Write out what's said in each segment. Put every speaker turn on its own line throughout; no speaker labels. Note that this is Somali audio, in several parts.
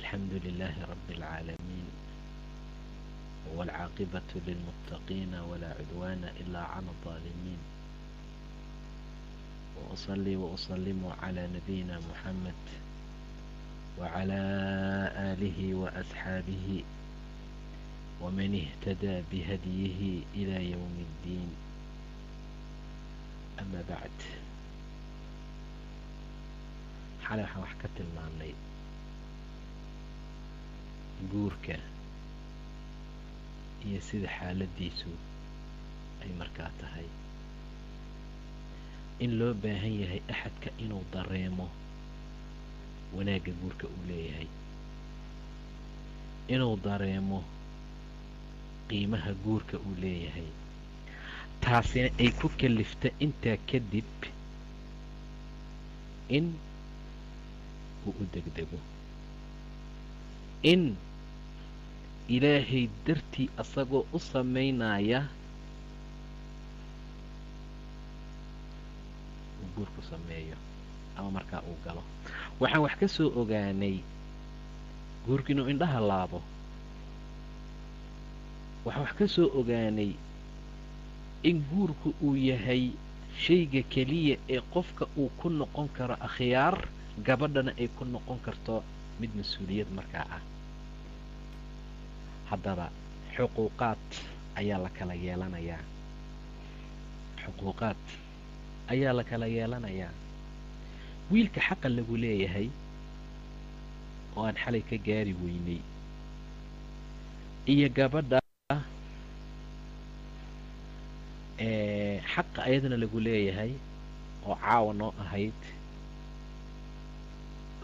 الحمد لله رب العالمين، والعاقبة للمتقين، ولا عدوان إلا على الظالمين، وأصلي وأسلم على نبينا محمد وعلى آله وأصحابه ومن اهتدى بهديه إلى يوم الدين. أما بعد، xalay waxaan wax ka tilmaannay guurka iyo sida xaaladiisu ay markaa tahay, in loo baahan yahay axadka inuu dareemo wanaagga guurka uu leeyahay, inuu dareemo qiimaha guurka uu leeyahay, taasina ay ku kalifta intaa kadib in uu u degdego, in Ilaahay dartii asagoo u samaynaya uu guurku sameeyo ama markaa uu galo. Waxaan wax ka soo ogaanay guurku inuu indhaha laabo. Waxaan wax ka soo ogaanay in guurku uu yahay shayga keliya ee qofka uu ku noqon karo akhyaar, gabadhana ay ku noqon karto mid mas-uuliyad markaa ah. Haddaba xuquuqaad ayaa la kala yeelanayaa, xuquuqaad ayaa la kala yeelanayaa. Wiilka xaqa lagu leeyahay oo aan xalay ka gaari weynay iyo gabadha xaqa ayadana lagu leeyahay oo caawa noo ahayd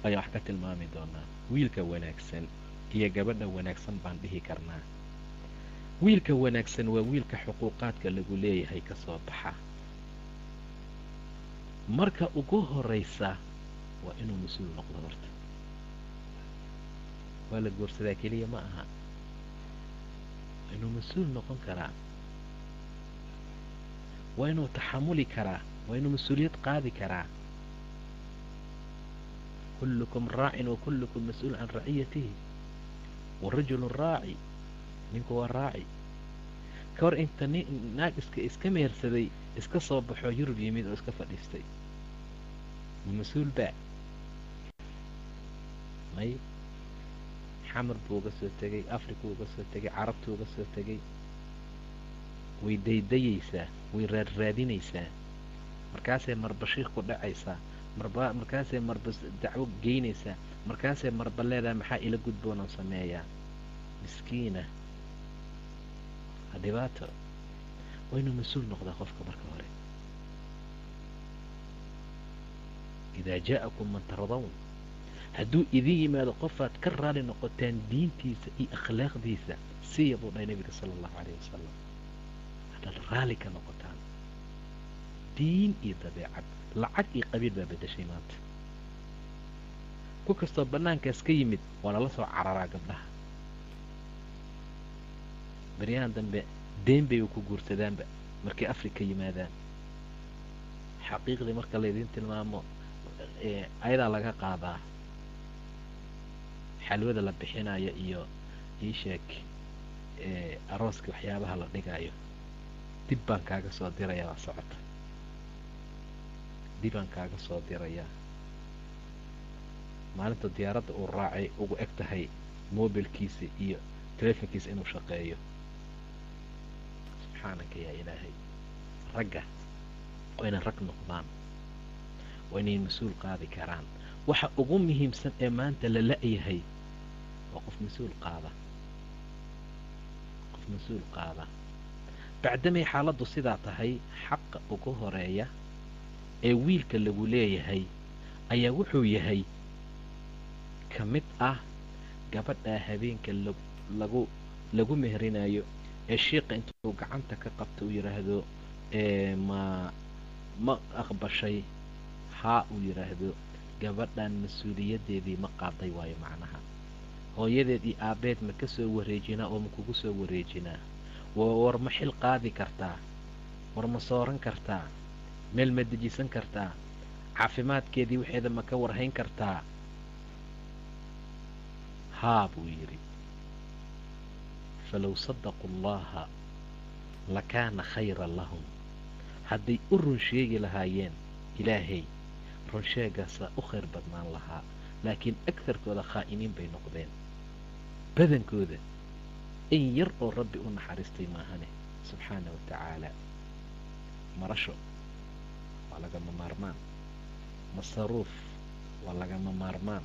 ayaa wax ka tilmaami doonaa. Wiilka wanaagsan iyo gabadha wanaagsan baan dhihi karnaa. Wiilka wanaagsan waa wiilka xuquuqaadka lagu leeyahay ka soo baxa. Marka ugu horeysa waa inuu mas-uul noqdo. Horta waa la guursadaa keliya ma aha, waa inuu mas-uul noqon karaa, waa inuu taxamuli karaa, waa inuu mas-uuliyad qaadi karaa. Kullukum raacin wa kullukum mas-uul can raciyatihi, warajulu raaci, ninku waa raaci. Ka hor inta nin naag iska mehersaday iska soo baxoo Yurub yimid oo iska fadhiistay, ma mas-uul baa? May. Xamar buu uga soo tegey, Africa uga soo tegey, Carabtu uga soo tegey. Way daydayeysaa, way raadraadinaysaa, markaasay marba shiikh ku dhacaysaa, marba markaasay marba dacwo geynaysaa, markaasay marba leedahay maxaa ila gudboonaan sameeyaa. Miskiina, ha dhibaato. Waa inuu mas-uul noqdaa qofka marka hore. Idaa jaa'akum man tardawn, hadduu idin yimaado qofaad ka raali noqotaan diintiisa iyo akhlaaqdiisa siya, buu dhahay nabiga sala allahu calayh wasalam. Haddaad raali ka noqotaan diin iyo dabeecad, lacag iyo qabiil baa beddeshay maanta. Ku kastoo bannaankaas ka yimid waa lala soo cararaa gabdhaha. Baryahan dambe deen bay ku guursadaanba markay Afrika yimaadaan. Xaqiiqdii marka laydiin tilmaamo, ayadaa laga qaadaa xalwada la bixinayo iyo iisheeg arooska waxyaabaha la dhigayo. Dib baan kaaga soo dirayaa, waa socota, dib baan kaaga soo dirayaa. Maalinta diyaaradda uu raacay ugu eg tahay mobilkiisa iyo telefonkiisa inuu shaqeeyo. Subxaanaka yaa Ilaahay. Ragga waa inay rag noqdaan, waa inay mas-uul qaadi karaan. Waxa ugu muhiimsan ee maanta la la-yahay waa qof mas-uul qaada, qof mas-uul qaada. Bacdamay xaaladdu sidaa tahay, xaqa ugu horeeya ee wiilka lagu leeyahay ayaa wuxuu yahay ka mid ah gabadhaa habeenka lagu meherinayo ee shiiqa intuu gacanta ka qabto uu yidhaahdo ma ma aqbashay? Haa, uu yidhaahdo. Gabadhan mas-uuliyaddeedii ma qaaday? Waayo macnaha hooyadeed iyo aabbeed ma ka soo wareejinaa oo ma kugu soo wareejinaa? War ma xil qaadi kartaa? War ma sooran kartaa? Meel ma dejisan kartaa? Caafimaadkeedii waxeeda ma ka warhayn kartaa? Haa buu yidhi. Falow sadaquu allaha lakaana khayran lahum. Hadday u run sheegi lahaayeen ilaahay, run sheegaasaa u khayr badnaan lahaa, laakiin agtarkooda khaa'iniin bay noqdeen, badankooda in yar oo rabbi u naxariistay maahane subxaana wa tacaala. Marasho waa lagama maarmaan, masaruuf waa lagama maarmaan,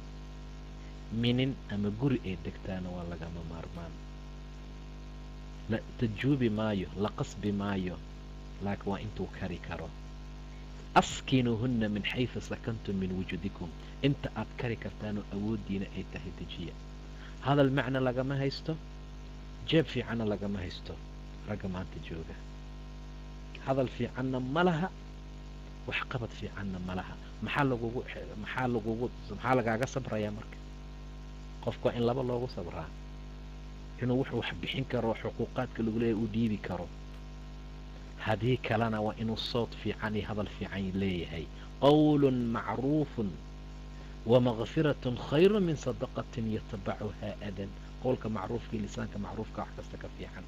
minin ama guri ay degtaana waa lagama maarmaan. La tajuubi maayo, la qasbi maayo, laakiin waa intuu kari karo. Askinuuhunna min xaysu sakantum min wujudikum, inta aad kari kartaanoo awooddiina ay tahay dejiya. Hadal macna lagama haysto, jeeb fiicanna lagama haysto. Ragga maanta jooga hadal fiicanna ma laha, waxqabad fiicanna ma laha. Maxaa lagugu maxaa lagugu maxaa lagaaga sabrayaa marka? Qofka waa in laba loogu sabraa, inuu wuxuu wax bixin karo, xuquuqaadka lagu leeyahy uu dhiibi karo. Haddii kalena waa inuu sawt fiican iyo hadal fiican leeyahay. Qowlun macruufun wamakfiratun khayru min sadaqatin yatabacuhaa adan. Qowlka macruufkii, lisaanka macruufka wax kasta ka fiican.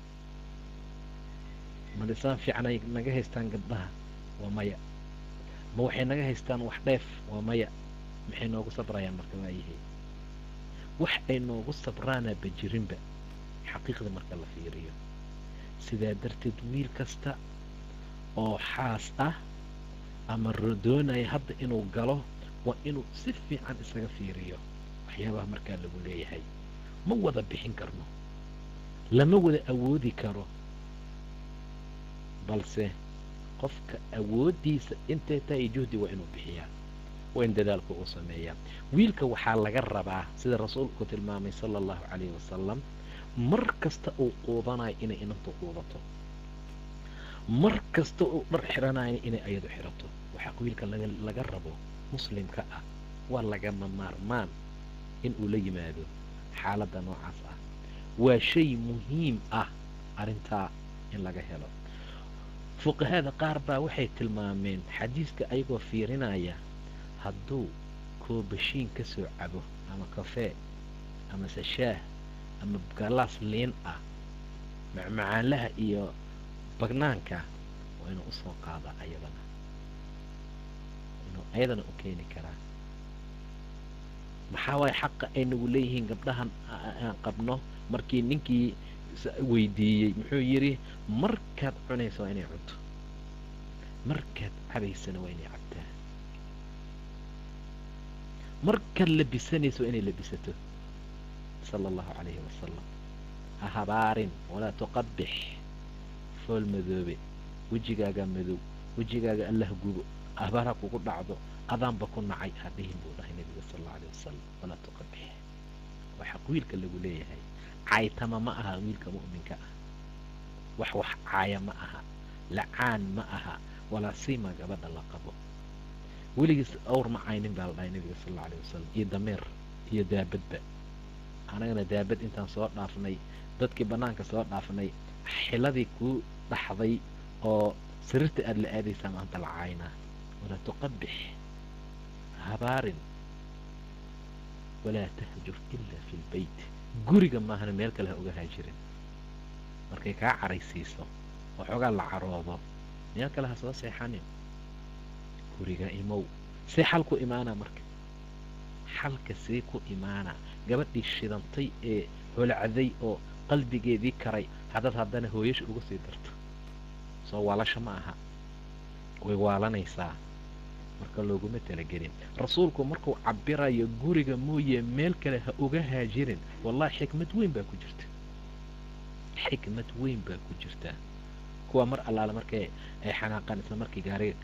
Ma lisaan fiican ay naga haystaan gabdhaha? Waa maya. Ma waxay naga haystaan wax dheef? Waa maya. Maxay noogu sabrayaan marka? Waayahay, wax ay noogu sabraana bajirinba xaqiiqda marka la fiiriyo. Sidaa darteed wiil kasta oo xaas ah ama doonaya hadda inuu galo, waa inuu si fiican isaga fiiriyo waxyaabaha markaa lagu leeyahay. Ma wada bixin karno, lama wada awoodi karo, balse qofka awooddiisa intay tahay juhdi waa inuu bixiyaa, waa in dadaalku uu sameeyaa. Wiilka waxaa laga rabaa, sida rasuulku tilmaamay sala allahu calayhi wasalam, mar kasta uu quudanayo inay inantu quudato, mar kasta uu dhar xiranayo inay ayadu xirato. Waxaa wiilka laga rabo muslimka ah waa lagama maarmaan in uu la yimaado xaaladda noocaas ah. Waa shay muhiim ah arrintaa in laga helo. Fuqahada qaar baa waxay tilmaameen xadiiska ayagoo fiirinaya, hadduu koobashiin ka soo cabo ama kafee amase shaah ama galaas liin ah, macmacaanlaha iyo bagnaanka, waa inuu usoo qaadaa ayadana, inuu ayadana u keeni karaa. Maxaa waaye xaqa ay nagu leeyihiin gabdhahan aan qabno? Markii ninkii weydiiyey muxuu yidhi? Markaad cunayso waa inay cunto, markaad cabaysana waa inay cabtaa, markaad labisanayso waa inay labisato. Sala allahu calayhi wasalam. Ha habaarin, walaa tuqabix, fool madoobe, wejigaaga madow, wejigaaga allah gubo, habaar ha kugu dhacdo, adaanba ku nacay ha dhihin buu dhahay nabiga sala allahu alayh wasalam. Walaa tuqabix waa xaq wiilka lagu leeyahay. Caytama ma aha wiilka mu'minka ah, wax wax caaya ma aha, lacaan ma aha, walaa siima gabadha la qabo. Weligiis awr ma caynin baa la dhahay nabiga sala allahu alayh wasalam, iyo dameer iyo daabadba. Anagana daabad intaan soo dhaafnay, dadkii bannaanka soo dhaafnay, xiladii kuu dhaxday oo sariirta aada la aadaysaa maanta la caynaa. Walaa tuqabix, habaarin. Walaa tahjur ila fi lbeyt, guriga maahana meel kale ha uga haajirin. Markay kaa caraysiiso oo xoogaa la caroodo, meel kale ha soo seexanin, guriga imow. See xal ku imaanaa marka? Xalka see ku imaanaa? Gabadhii shidantay ee holacday oo qalbigeedii karay, haddaad haddana hooyasha uga sii darto, soo waalasho ma aha, way waalanaysaa. Marka looguma talagelin. Rasuulku markuu cabirayo guriga mooye meel kale ha uga haajirin, wallahi xikmad weyn baa ku jirta, xikmad weyn baa ku jirta. Kuwa mar allaale markay ay xanaaqaan isla markii gaariga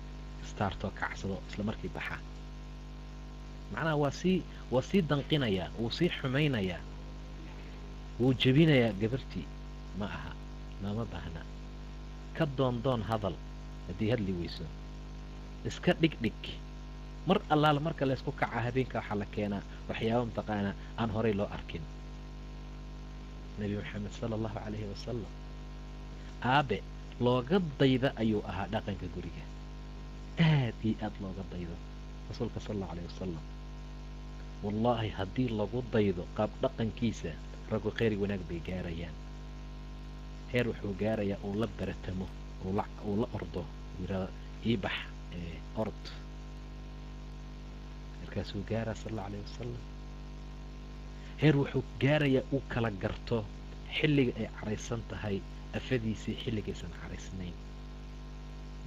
istaartoo kacsado, isla markii baxaa, macnaha waa sii danqinayaa, wuu sii xumaynayaa, wuu jebinayaa gabartii. Ma aha, looma baahna. Ka doondoon hadal haddii hadli weyso, iska dhigdhig. Mar allaala marka laysku kaca habeenka waxaa la keenaa waxyaaba mataqaanaa aan horay loo arkin. Nebi maxamed sala allahu calayhi wasalam aabe looga dayda ayuu ahaa dhaqanka guriga, aad iyo aad looga daydo rasuulka sala allahu alayh wasalam. Wallaahi haddii lagu daydo qaab dhaqankiisa, raggu kheyr wanaag bay gaarayaan. Heer wuxuu gaarayaa uu la baratamo, uu la ordo, uu yidhahdo ii bax ord. Markaasuu gaaraa sala allahu alayh wasalam. Heer wuxuu gaarayaa uu kala garto xilliga ay caraysan tahay afadiisii, xilligaysan caraysnayn.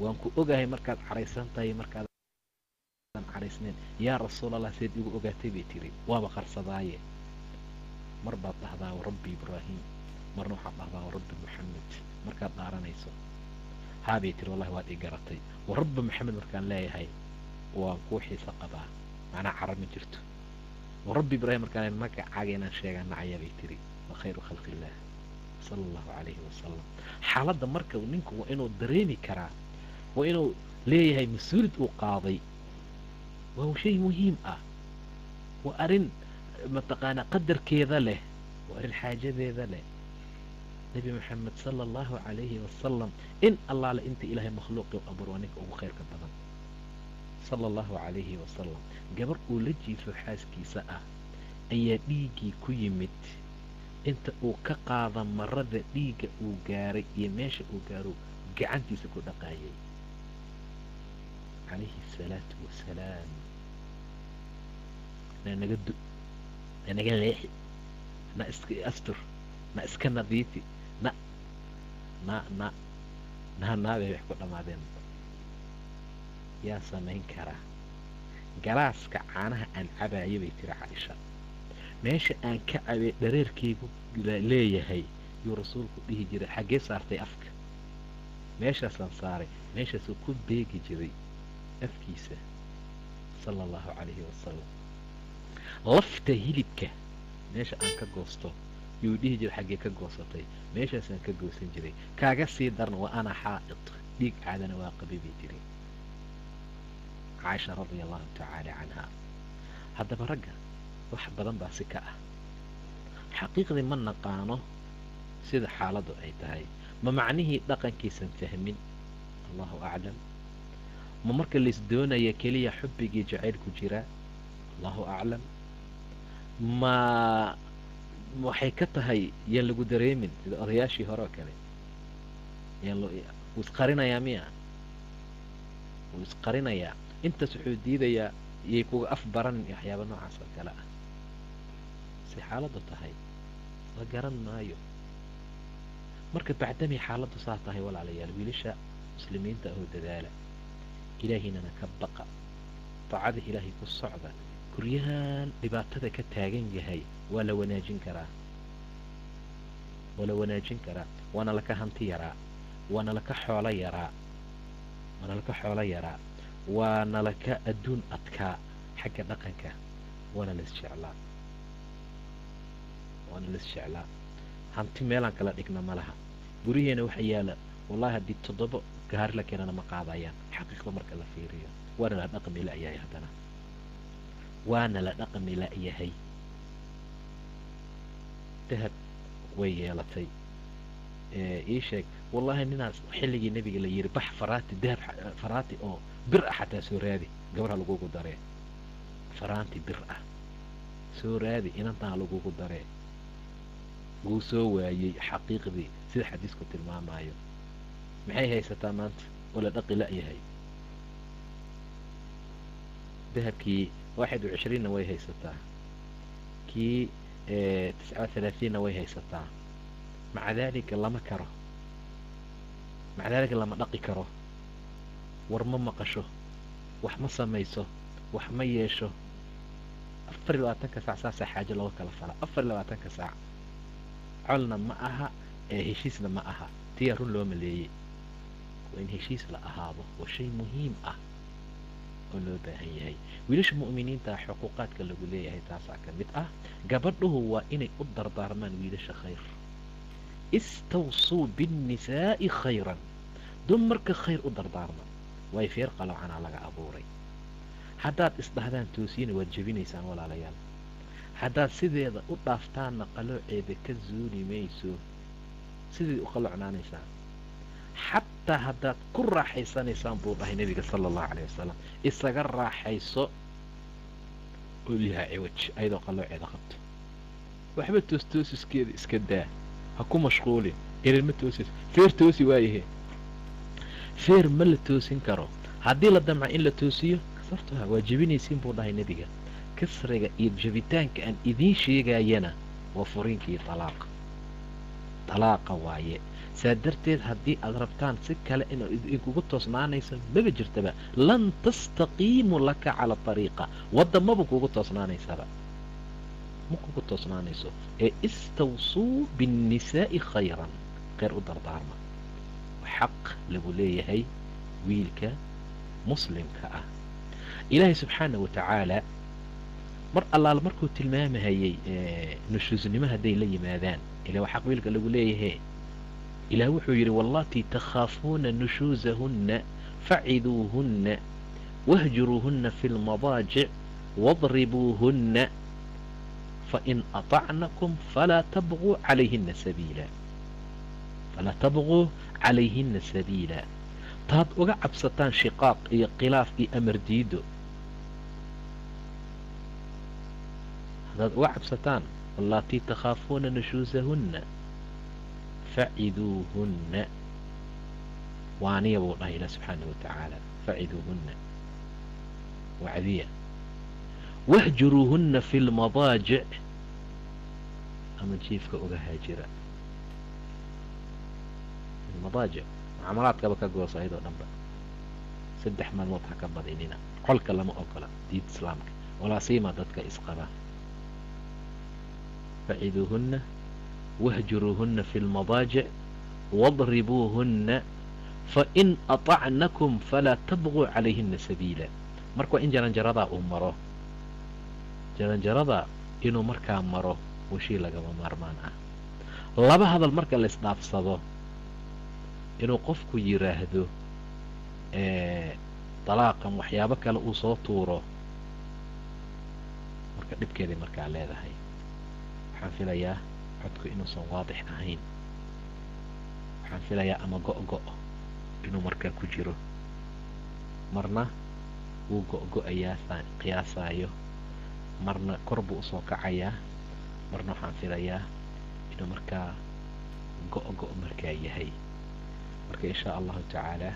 Waan ku ogahay markaad caraysan tahay, markaadan caraysnayn. Yaa rasuulallah, seed igu ogaatay bay tiri, waaba qarsadaaye. Mar baad dhahdaa wa rabbi Ibraahim, marna waxaad dhahdaa wa rabbi Moxamed markaad dhaaranayso. Haabay tiri, wallahi waad ii garatay. Wa rabbi Moxamed markaan leeyahay waan kuu xiiso qabaa, macnaa cara ma jirto. Wa rabbi Ibraahim markaan leeyahay magacaaga inaan sheegaa nacaya bay tiri. Wa khayru khalqillaah sala allahu calayhi wasalam. Xaaladda marka ninku waa inuu dareemi karaa, waa inuu leeyahay mas-uulid uu qaaday. Waa shay muhiim ah, waa arrin mataqaanaa qadarkeeda leh, waa arrin xaajadeeda leh. Nebi Moxamed sala allahu calayhi wasalam in allaale inta ilaahay makhluuqii abuur waa ninka ugu khayrka badan sala allahu calayhi wasalam. Gabar uu la jiifo xaaskiisa ah ayaa dhiiggii ku yimid, inta uu ka qaada marada dhiigga uu gaaray iyo meesha uu gaaro gacantiisa ku dhaqaayay calayhi asalaatu wasalaam. Na naga du, na naga leexi, na iska astur, na iska nadiifi, na na na na naabay wax ku dhammaadeen. Yaa samayn karaa? Galaaska caanaha aan cabaayo bay tiri Caaisha, meesha aan ka cabay dhareerkaygu leeyahay yuu rasuulku dhihi jiray, xaggee saartay afka? Meeshaasaan saaray, meeshaasuu ku beegi jiray afkiisa sala allahu calayhi wasalam. Lafta hilibka meesha aan ka goosto yuu dhihi jiray, xaggee ka goosatay? Meeshaasaan ka goosan jiray. Kaaga sii darna, waa ana xaa'id, dhiig caadana waa qabay bay tiri Caaisha radia allahu tacaala canha. Haddaba ragga wax badan baa si ka ah, xaqiiqdii ma naqaano sida xaaladdu ay tahay. Ma macnihii dhaqankiisan fahmin? Allahu aclam. Ma marka lais doonaya keliya xubbigii jacaylku jiraa? Allahu aclam. Ma waxay ka tahay yaan lagu dareemin sida odayaashii hore oo kale? Yaan wuu isqarinayaa miya? Wuu isqarinayaa intaas, wuxuu diidayaa yay kuga af baranin iyo waxyaaba noocaas oo kale ah. Si xaaladdu tahay la garan maayo. Marka bacdamay xaaladdu saa tahay, walaalayaal, wiilasha muslimiinta oo dadaala, ilaahiinana ka baqa, daacada ilaahay ku socda. Guryahan dhibaatada ka taagan yahay waa la wanaajin karaa, waa la wanaajin karaa. Waana laka hanti yaraa, waana laka xoolo yaraa, waana laka xoolo yaraa, waana laka adduun adkaa xagga dhaqanka, waana las jeclaa, waana las jeclaa. Hanti meelaan kala dhigna ma laha. Guryaheena waxa yaala, wallahi haddii 7 gaari la keenana ma qaadayaan xaqiiqda marka la fiiriyo. Waana la dhaqmi la'yahay, haddana waana la dhaqmi la'yahay. Dahab way yeelatay, ii sheeg. Wallahi ninaas xilligii nebiga la yidhi bax faraati dahab, faraati oo bir ah xataa soo raadi, gabar ha lagugu daree. Faraanti bir ah soo raadi, inantan ha lagugu daree. Wuu soo waayey xaqiiqdii sida xadiisku tilmaamayo. Maxay haysataa maanta oo la dhaqi la'yahay? Dahabkii 21-na way haysataa, kii 39-na way haysataa. Maca daalika lama karo, maca daalika lama dhaqi karo. War ma maqasho, wax ma samayso, wax ma yeesho. 24-ka saac saasaa xaajo looga kala fala, 24-ka saac. Colna ma aha ee heshiisna ma aha. Tiyaa run loo maleeyey. Waa in heshiis la ahaado, waa shay muhiim ah oo loo baahan yahay. Wiilasha mu'miniinta xuquuqaadka lagu leeyahay taasaa ka mid ah. Gabadhuhu waa inay u dardaarmaan wiilasha khayr. Istawsuu binnisaa'i khayran, dumarka khayr u dardaarma, waayo feer qaloocanaa laga abuuray. Haddaad isdhahdaan toosiyana waad jebinaysaan walaalayaal. Haddaad sideeda u dhaaftaanna qalooceeda ka zuuli mayso, sidii u qalocnaanaysaan. Xataa haddaad ku raaxaysanaysaan buu dhahay nebiga sala allahu calayh wasalam, isaga raaxayso. Oo bihaa ciwaj ayadoo qallooceeda qabto. Waxba toostoosiskeeda iska daa, ha ku mashquulin. Irin ma toosis, feer toosi waayahe, feer ma la toosin karo. Haddii la damca in la toosiyo, kasartuha, waa jebinaysiin buu dhahay nebiga. Kasriga iyo jebitaanka aan idiin sheegayana waa furiinkii talaaqa, talaaqa waaye. Saa darteed haddii aad rabtaan si kale inuu idinkugu toosnaanayso maba jirtaba. Lan tastaqiimu laka cala ariiqa, wadda maba kugu toosnaanaysaba, ma kugu toosnaanayso. Ee istawsuu biاnnisaa'i khayran, khayr u dardaarma. Xaq lagu leeyahay wiilka muslimka ah. Ilaahay subxaana wa tacaala mar allaala markuu tilmaamahayey nushuusnimo hadday la yimaadaan, ila waa xaq wiilka lagu leeyahe. Ilaah wuxuu yidhi: wallaatii takhaafuuna nushuusahunna faciduuhunna wahjuruuhunna fi lmadaajic wadribuuhunna fain aطacnakum falaa tabquu calayhina sabiila, falaa tabquu calayhina sabiila. Taad uga cabsataan shiqaaq iyo khilaaf iyo amar diido haddaad uga cabsataan, wallaatii takhaafuuna nushuusahunna faciduuhunna, waaniya buu dhahay ilah subxaana wa tacaala. Faciduuhunna, wacdiya, wahjuruuhunna fi lmadaajic, ama jiifka uga haajira. Madaajic mucaamalaadkaba ka goosa ayadoo dhanba. 3 maalmood ha ka badinina. Colka lama ogola diid islaamka, walaa siima dadka isqaba. Faciduuhunna wahjuruuhunna fi lmadaajic wadribuuhunna fain aطacnakum falaa tabquu calayhina sabiila. Marka waa in jaranjaradaa uu maro, jaranjarada inuu markaa maro waa shay lagama maarmaan ah. Laba hadal marka la isdhaafsado, inuu qofku yidhaahdo dalaaqan, waxyaabo kale uu soo tuuro, marka dhibkeeday markaa leedahay. Waxaan filayaa codku inuusan waadix ahayn, waxaan filayaa ama go-go inuu markaa ku jiro. Marna wuu go-go-ayaa saan qiyaasaayo, marna kor buu usoo kacayaa, marna waxaan filayaa inuu markaa go-go markaa yahay. Marka insha allahu tacaala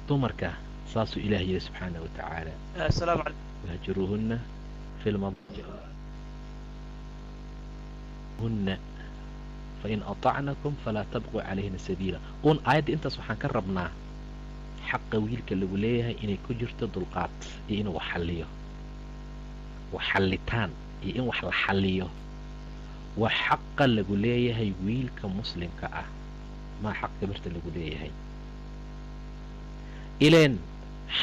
dumarka saasuu ilaah yihi subxaana wa tacaala.
Asalaamu calaykum.
Wahjuruuhuna fi lmadhunna fain aطacnakum falaa tabquu calayhina sabiila. Un aayadda intaas waxaan ka rabnaa xaqa wiilka lagu leeyahay inay ku jirto dulqaad iyo inuu wax xalliyo, wax xallitaan iyo in wax la xalliyo waa xaqa lagu leeyahay wiilka muslimka ah, maa xaq gabarta lagu leeyahay. Ileen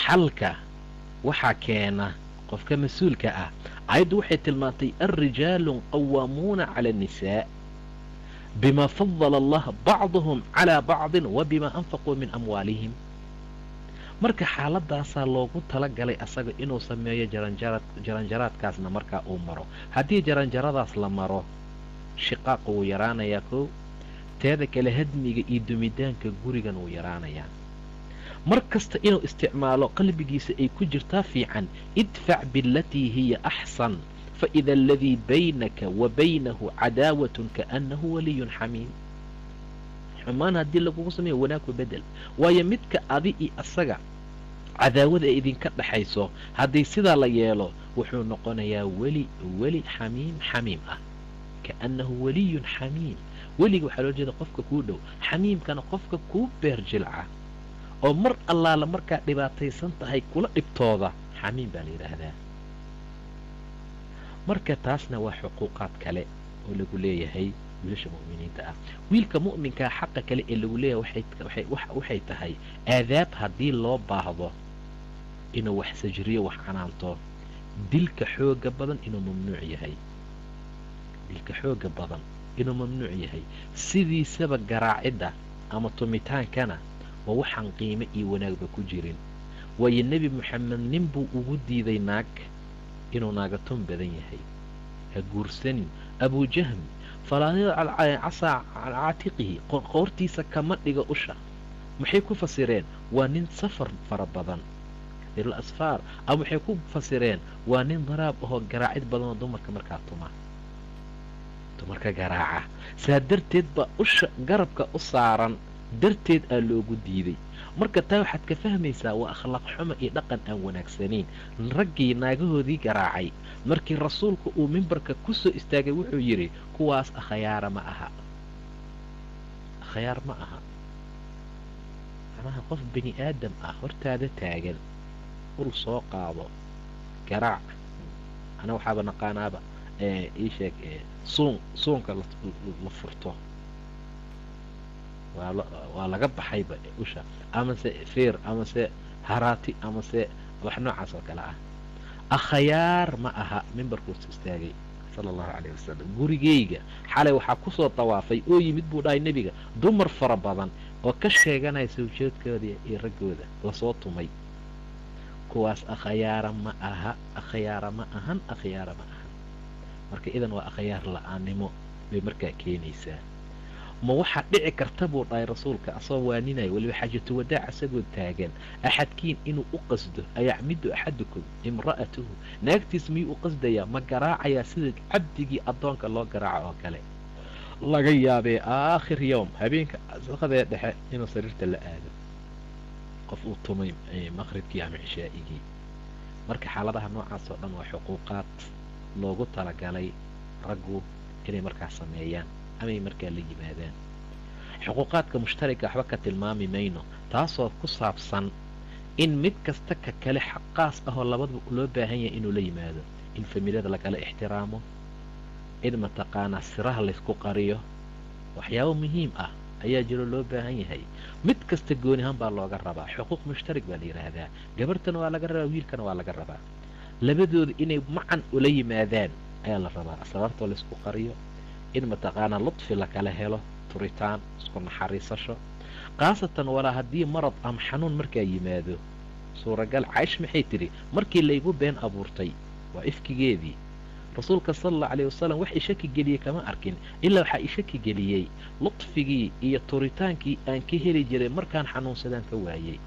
xalka waxaa keena qofka mas-uulka ah. Aayaddu waxay tilmaantay alrijaalu qawaamuuna cala annisaa bima fadala allah bacduhum calaa bacdin wa bima anfaquu min amwaalihim. Marka xaaladaasaa loogu talagalay asaga inuu sameeyo jaranjara, jaranjaraadkaasna markaa uu maro. Haddii jaranjaradaas la maro, shiqaaqa wuu yaraanayaa kow, teeda kale hadmiga iyo dumidaanka gurigan wuu yaraanayaa. Mar kasta inuu isticmaalo qalbigiisa ay ku jirtaa fiican: idfac bilatii hiya axsan faida aladii baynaka wa baynahu cadaawatun kaannahu waliyun xamiim. Xumaan haddii lagugu sameeyo, wanaag ku bedel, waayo midka adi iyo asaga cadaawada ay idinka dhaxayso, haddii sidaa la yeelo, wuxuu noqonayaa weli, weli xamiim, xamiim ah. Kaannahu waliyun xamiim. Weliga waxaa loo jeeda qofka kuu dhow, xamiimkana qofka kuu beer jilca oo mar allaala markaa dhibaataysan tahay kula dhibtooda, xamiim baa la yidhaahdaa. Marka taasna waa xuquuqaad kale oo lagu leeyahay wiilasha mu'miniinta ah. Wiilka mu'minkaa xaqa kale ee lagu leeyahay waxay tahay aadaab haddii loo baahdo inuu wax sajriyo, wax canaanto, dilka xooga badan inuu mamnuuc yahay, dilka xooga badan inuu mamnuuc yahay. Sidiisaba garaacidda ama tumitaankana waa waxaan qiime iyo wanaagba ku jirin, waayo Nebi Moxamed nin buu ugu diiday naag inuu naagaton badan yahay, ha guursanin. Abujahm falaa casaa caatiqihi, qoortiisa kama dhigo usha. Maxay ku fasireen? Waa nin safar fara badan, kathiirul asfaar. Ama waxay ku fasireen waa nin daraab ahoo garaacid badanoo dumarka markaa tuma, dumarka garaaca. Saa darteed baa usha garabka u saaran darteed aa loogu diiday. Marka taa waxaad ka fahmaysaa waa akhlaaq xumo iyo dhaqan aan wanaagsanayn. Raggii naagahoodii garaacay markii rasuulku uu mimbarka ku soo istaagay wuxuu yidhi kuwaas akhyaara ma aha, akhyaar ma aha. Macnaha qof bini aadam ah hortaada taagan ul soo qaado garaac. Ana waxaaba naqaanaaba ii sheeg suunka la furto waa laga baxayba usha, amase feer, amase haraati, amase wax noocaas oo kale ah. Akhyaar ma aha. Mimbarkuus istaagay sala allahu calayh wasalam. Gurigeyga xalay waxaa kusoo dawaafay oo yimid buu dhahay nebiga dumar fara badan oo ka sheeganaya sawjoodkooda iyo raggooda lasoo tumay. Kuwaas akhyaara ma aha, akhyaara ma ahan, akhyaara ma ahan. Marka idan waa akhyaar la-aanimo bay markaa keenaysaa. Ma waxaa dhici karta buu dhahay rasuulka asagoo waaninaya weliba xaajatu wadaac asagoo taagan, axadkiin inuu u qasdo ayacmidu axadukum imra'atuhu, naagtiis miyuu u qasdayaa? Ma garaacayaa sida cabdigii addoonka loo garaaco oo kale? Laga yaabee aakhir yowm, habeenka saqadee dhexe, inuu sariirta la aado qof uu tumay maqribkii ama cishaa'igii. Marka xaaladaha noocaas oo dhan waa xuquuqaad loogu talagalay raggu inay markaa sameeyaan amay markaa la yimaadaan. Xuquuqaadka mushtarika waxba ka tilmaami mayno, taasoo ku saabsan in mid kasta ka kale xaq qaas ahoo labadaba loo baahan yahay inuu la yimaado, in familada lagala ixtiraamo, in mataqaanaa siraha laysku qariyo. Waxyaabo muhiim ah ayaa jiro loo baahan yahay. Mid kasta gooni ahaan baa looga rabaa. Xuquuq mushtarik baa la yidhaahdaa. Gabartana waa laga rabaa, wiilkana waa laga rabaa. Labadooda inay macan ula yimaadaan ayaa la rabaa. Asraartoo laysku qariyo, in mataqaanaa ludfi lakala helo, turitaan, isku naxariisasho, khaasatan walaa haddii marad ama xanuun markaa yimaado. Suuragal Caaisha maxay tidhi markii laygu been abuurtay? Waa ifkigeedii. Rasuulka sala allahu calayh wasalam wax ishaki geliyey kama arkin, ilaa waxaa ishaki geliyey ludfigii iyo turitaankii aan ka heli jiray markaan xanuunsadaan ka waayey.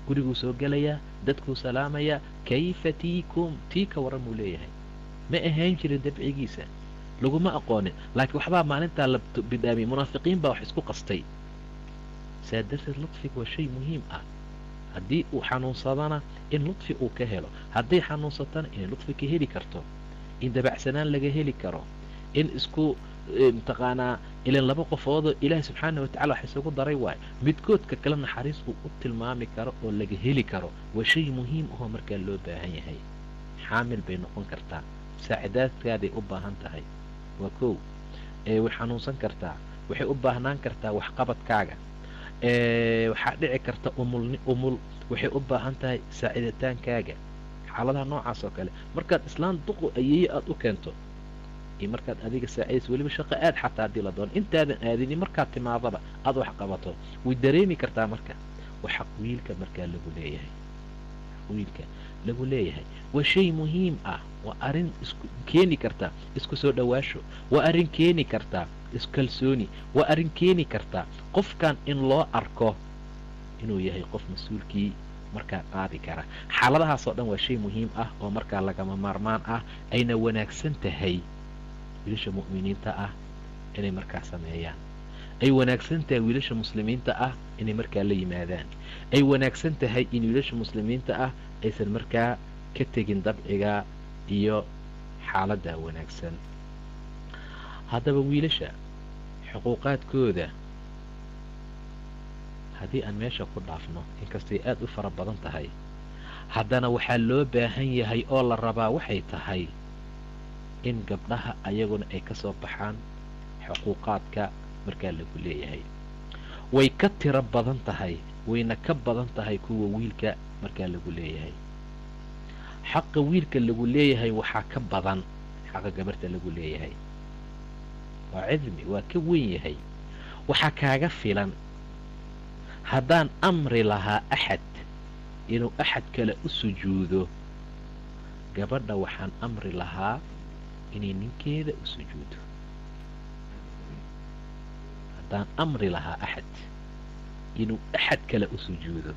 Guriguu soo gelayaa, dadkuu salaamayaa, kayfa tiikum, tii ka warran buu leeyahay. Ma ahaan jirin dabcigiisa, laguma aqoonin, laakiin waxbaa maalintaa la bidhaamiyey. Munaafiqiin baa wax isku qastay. Saa darteed ludfiga waa shay muhiim ah. Haddii uu xanuunsadana in ludfi uu ka helo, hadday xanuunsatana inay ludfi ka heli karto, in dabacsanaan laga heli karo, in isku mataqaanaa ilan laba qofoodoo ilaahi subxaana wa tacala wax isugu daray waayo, midkoodka kale naxariis uu u tilmaami karo oo laga heli karo, waa shay muhiim ahoo markaa loo baahan yahay. Xaamil bay noqon kartaa, saacidaadkaaday u baahan tahay, waa kow. Way xanuunsan kartaa, waxay u baahnaan kartaa waxqabadkaaga. Waxaa dhici karta umul, waxay u baahan tahay saaciditaankaaga. Xaaladaha noocaas oo kale markaad islaan duqu ayeeye aada u keento iyo markaad adiga saacidaysa, weliba shaqo aad xataa haddii la doono intaadan aadini markaad timaadaba aada wax qabato, way dareemi kartaa. Marka waa xaq wiilka markaa lagu leeyahay, wiilka lagu leeyahay waa shay muhiim ah. Waa arrin isku keeni karta isku soo dhowaasho, waa arrin keeni karta iskalsooni, waa arrin keeni karta qofkan in loo arko inuu yahay qof mas-uulkii markaa qaadi kara. Xaaladahaas oo dhan waa shay muhiim ah oo markaa lagama maarmaan ah, ayna wanaagsan tahay wiilasha mu'miniinta ah inay markaa sameeyaan, ay wanaagsan tahay wiilasha muslimiinta ah inay markaa la yimaadaan, ay wanaagsan tahay in wiilasha muslimiinta ah aysan markaa ka tegin dabciga iyo xaaladda wanaagsan. Haddaba wiilasha xuquuqaadkooda haddii aan meesha ku dhaafno, inkastay aada u fara badan tahay, haddana waxaa loo baahan yahay oo la rabaa waxay tahay in gabdhaha ayaguna ay ka soo baxaan xuquuqaadka markaa lagu leeyahay. Way ka tiro badan tahay, wayna ka badan tahay kuwa wiilka markaa lagu leeyahay. Xaqa wiilka lagu leeyahay waxaa ka badan xaqa gabarta lagu leeyahay. Waa cidmi, waa ka weyn yahay. Waxaa kaaga filan haddaan amri lahaa axad inuu axad kale u sujuudo, gabadha waxaan amri lahaa inay ninkeeda u sujuudo. Haddaan amri lahaa axad inuu axad kale u sujuudo.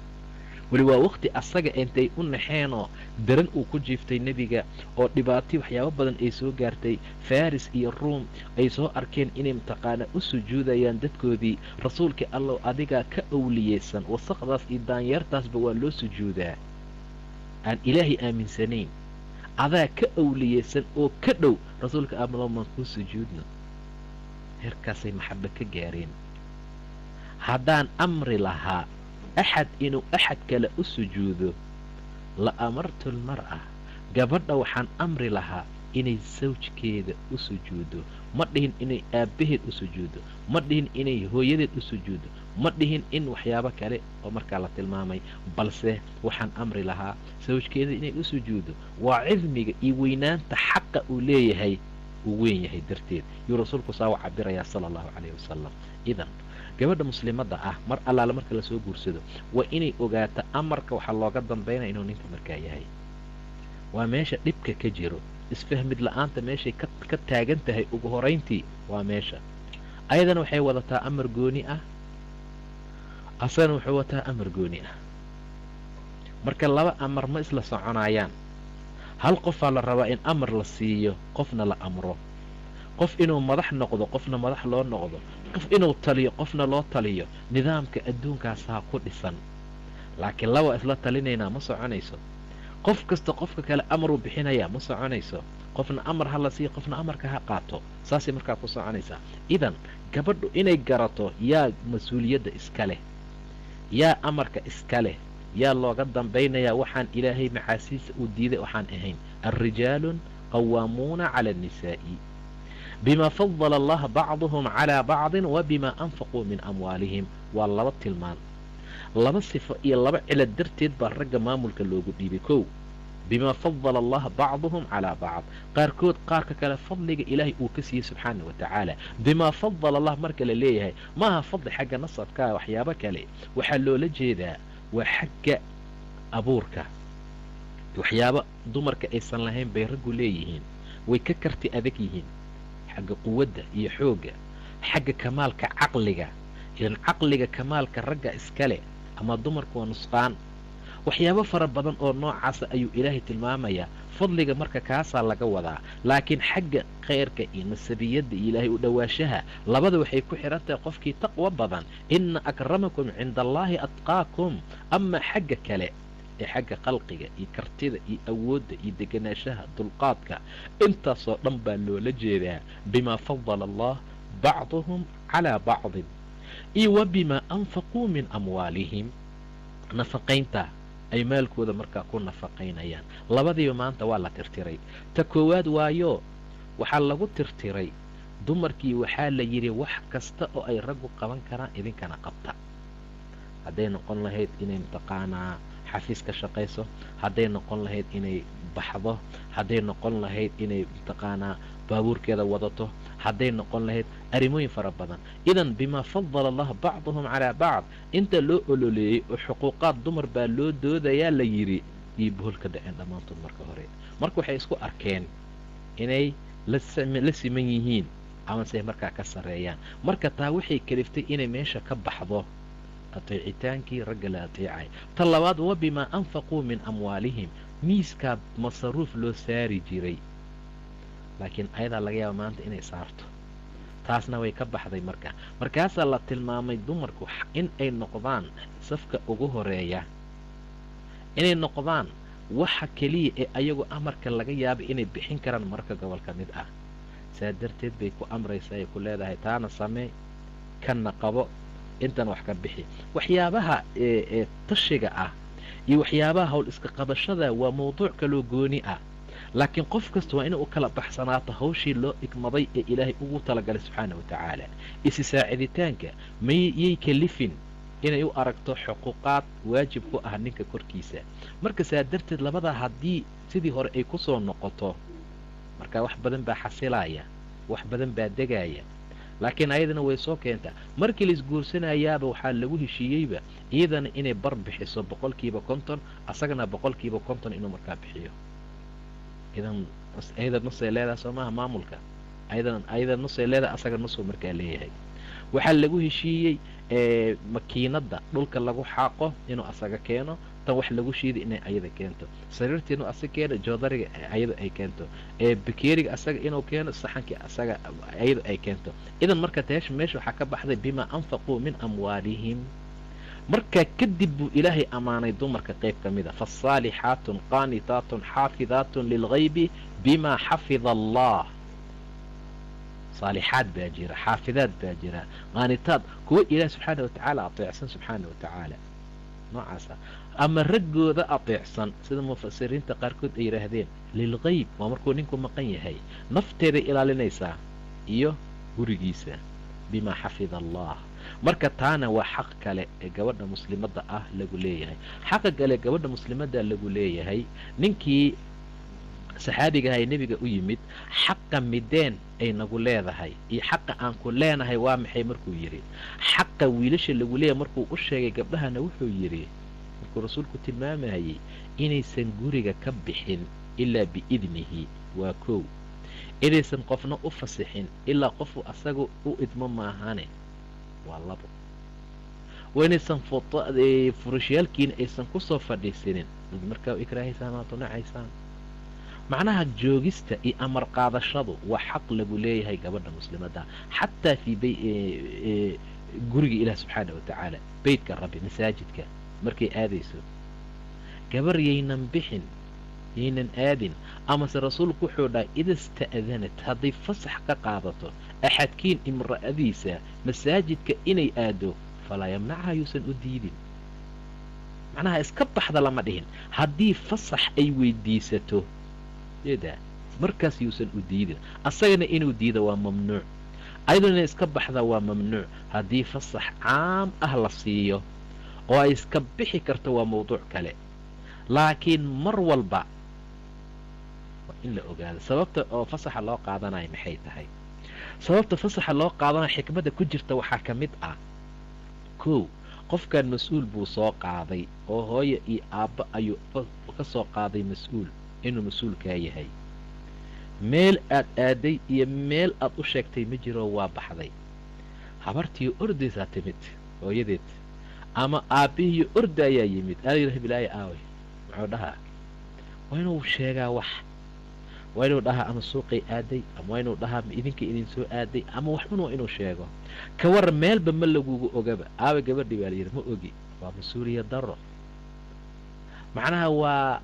Weli waa waqti asaga intay u naxeenoo daran uu ku jiiftay nebiga oo dhibaatay waxyaabo badan ay soo gaartay, Faris iyo Ruum ay soo arkeen inay mataqaanaa u sujuudayaan dadkoodii. Rasuulka Allow, adigaa ka owliyeysan, wasaqdaas iyo daanyeertaasba waa loo sujuudaa, aan Ilaahay aaminsanayn, adaa ka owliyeysan oo ka dhow. Rasuulka Allow, maan kuu sujuudno? Heerkaasay maxaba ka gaareen. Haddaan amri lahaa axad inuu axad kale u sujuudo, la amartu almar'a, gabadha waxaan amri lahaa inay sawjkeeda u sujuudo. Ma dhihin inay aabbaheed u sujuudo, ma dhihin inay hooyadeed u sujuudo, ma dhihin in waxyaabo kale oo markaa la tilmaamay, balse waxaan amri lahaa sawjkeeda inay u sujuudo. Waa cidmiga iyo weynaanta xaqa uu leeyahay, uu weyn yahay darteed yuu Rasuulku saa u cabirayaa, sala Allahu calayhi wasalam. Idan gabadha muslimadda ah, mar allaale marka lasoo guursado, waa inay ogaata amarka waxaa looga dambaynaya inuu ninka markaa yahay. Waa meesha dhibka ka jiro, isfahmid la-aanta meeshay ka taagan tahay ugu horayntii. Waa meesha ayadana waxay wadataa amar gooni ah, asagana wuxuu wataa amar gooni ah. Marka laba amar ma isla soconayaan. Hal qofaa la rabaa in amar la siiyo, qofna la amro. Qof inuu madax noqdo, qofna madax loo noqdo. Qof inuu taliyo, qofna loo taliyo. Nidaamka adduunkaasaa ku dhisan, laakiin laba isla talinaynaa ma soconayso. Qof kasta qofka kale amaruu bixinayaa ma soconayso. Qofna amar ha la siiyo, qofna amarka ha qaato, saasay markaa ku soconaysaa. Idan gabadhu inay garato yaa mas-uuliyadda iska leh, yaa amarka iska leh, yaa looga dambaynayaa waxaan Ilaahay macaasiisa uu diiday waxaan ahayn. Alrijaalun qawaamuuna cala annisaa'i bima fadala allaha bacduhum calaa bacdin wa bima anfaquu min amwaalihim. Waa laba tilmaan, laba sifo iyo laba cilad darteed baa ragga maamulka loogu dhiibay. Kow, bima fadala allaha bacduhum calaa bacd, qaarkood qaarka kale fadliga Ilaahay uu ka siiyey subxaana wa tacaala. Bimaa fadala Allah marka la leeyahay, maaha fadli xagga nasabkaa, waxyaabo kale waxaa loola jeedaa, waa xagga abuurka. Waxyaabo dumarka aysan lahayn bay raggu leeyihiin, way ka karti adag yihiin xagga quwadda iyo xoogga, xagga kamaalka caqliga. Ilan caqliga kamaalka ragga iskale, ama dumarku waa nusqaan. Waxyaabo fara badan oo noocaasa ayuu Ilaahay tilmaamayaa. Fadliga marka kaasaa laga wadaa, laakiin xagga khayrka iyo nasabiyadda iyo Ilaahay u dhowaashaha labada waxay ku xidhan tahay qofkii taqwo badan. Inna akramakum cinda Allaahi atqaakum. Ama xagga kale ee xagga khalqiga iyo kartida iyo awoodda iyo deganaanshaha, dulqaadka, intaasoo dhan baa loola jeedaa bimaa fadala allah bacduhum calaa bacdin iyo wa bimaa anfaquu min amwaalihim, nafaqaynta ay maalkooda markaa ku nafaqaynayaan. Labadiiba maanta waa la tirtiray. Ta koowaad waayo waxaa lagu tirtiray dumarkii, waxaa la yidhi wax kasta oo ay raggu qaban karaan idinkana qabta. Hadday noqon lahayd inay mataqaanaa xafiis ka shaqayso, hadday noqon lahayd inay baxdo, hadday noqon lahayd inay mataqaanaa baabuurkeeda wadato, hadday noqon lahayd arrimooyin fara badan. Idan bimaa fadala allah bacduhum calaa bacd inta loo ololeeyey oo xuquuqaad dumar baa loo doodayaa la yidhi, iyo bohol ka dhaceen dhammaantood. Marka hore marka waxay isku arkeen inay la siman yihiin amase markaa ka sarreeyaan. Marka taa waxay kaliftay inay meesha ka baxdo ateecitaankii ragga la ateecay. Ta labaad, wa bimaa anfaquu min amwaalihim, miiskaa masaruuf loo saari jiray, laakiin ayadaa laga yaaba maanta inay saarto, taasna way ka baxday. Marka markaasaa la tilmaamay dumarku in ay noqdaan safka ugu horeeya, inay noqdaan waxa keliya ee ayagu amarka laga yaaba inay bixin karaan marka gobol ka mid ah. Saa darteed bay ku amraysaa ay ku leedahay taana samee, kanna qabo, intan wax ka bixi. Waxyaabaha ee tashiga ah iyo waxyaabaha hawl iska qabashada waa mawduuc kaloo gooni ah, laakiin qof kasta waa inay u kala baxsanaato hawshii loo igmaday ee Ilaahay ugu talagalay subxaana wa tacaala. Isi saaciditaanka mayay kalifin inay u aragto xuquuqaad waajib ku ah ninka korkiisa. Marka saa darteed labadaa haddii sidii hore ay ku soo noqoto, marka wax badan baa xasilaya, wax badan baa degaaya. Laakiin ayadana way soo keentaa, markii la isguursanayaaba waxaa lagu heshiiyeyba iyadana inay bar bixiso 50%, asagana 50% inuu markaa bixiyo. Idan ayada nusay leedahay, soo maaha? Maamulka ayada nusay leedahay, asaga nusuu markaa leeyahay. Waxaa lagu heshiiyey makiinadda dhulka lagu xaaqo inuu asaga keeno, tan wax lagu shiiday inay ayada keento, sariirta inuu asaga keeno, joodariga ayada ay keento, bakeeriga asaga inuu keeno, saxankii asaga ayada ay keento. Idan marka teesh meesha waxaa ka baxday bimaa anfaquu min amwaalihim. Markaa kadib buu Ilaahay ammaanay dumarka qayb ka mida, faasaalixaatun qaanitaatun xaafidaatun lilgaybi bimaa xafida allah. Saalixaad baa jira, xaafidaad baa jira, qaanitaad, kuwa Ilaah subxaana wa tacaala ateecsan subxaana wa tacaala noocaasa, ama raggooda ateecsan, sida mufasiriinta qaarkood ay yidhaahdeen. Lilgayb waa markuu ninku maqan yahay, nafteeday ilaalinaysaa iyo gurigiisa, bimaa xafida allah. Marka taana waa xaq kale ee gabadha muslimadda ah lagu leeyahay. Xaqa kale gabadha muslimadda lagu leeyahay, ninkii saxaabigahay nebiga u yimid, xaqa mideen ay nagu leedahay iyo xaqa aan ku leenahay waa maxay markuu yidhi, xaqa wiilasha lagu leeyahay markuu u sheegay, gabdhahana wuxuu yidhi, markuu rasuulku tilmaamayey inaysan guriga ka bixin ilaa biidnihi, waa kow, inaysan qofna u fasixin ilaa qofu asaga u idmo maahane, waa labo, waa inaysan furushayaalkiina aysan ku soo fadhiisinin dad markaa u ikraahaysaan aad unacaysaan. Macnaha joogista iyo amar qaadashadu waa xaq lagu leeyahay gabadha muslimadda, xataa fii guriga Ilaah subxaana wa tacaala, beytka Rabbi, masaajidka markay aadayso, gabar yaynan bixin, yaynan aadin. Amase rasuulku wuxuu dhahay, ida sta'danat, hadday fasax ka qaadato axadkiin imra'adiisa masaajidka inay aado, falaa yamnacha, yuusan u diidin. Macnaha iska baxda lama dhihin, haddii fasax ay weydiisato eda markaas yuusan u diidin. Asagana inuu diida waa mamnuuc, ayaduna inay iska baxda waa mamnuuc. Haddii fasax caam ah la siiyo oo ay iska bixi karto waa mawduuc kale, laakiin mar walba waa in la ogaado sababta oo fasaxa loo qaadanayo maxay tahay. Sababta fasaxa loo qaadanayo xikmadda ku jirta waxaa ka mid ah, kow, qofkan mas-uul buu soo qaaday oo hooyo iyo aabbo ayuu ka soo qaaday mas-uul, inuu mas-uulkaa yahay. Meel aad aaday iyo meel aad u sheegtay ma jiro, waa baxday, habartiiyo ordaysaa timid, hooyadeed ama aabbihiiyo orda ayaa yimid, aayirah bilaahi aaway, muxuu dhahaa? Waa inuu sheegaa wax, waa inuu dhahaa ama suuqay aaday, ama waa inuu dhahaa ma idinka idin soo aaday, ama waxun waa inuu sheego. Ka waran meelba ma lagugu ogaba, aaway gabadhii baa layidhi, ma ogi, waa mas-uuliyad darro, macnaha waa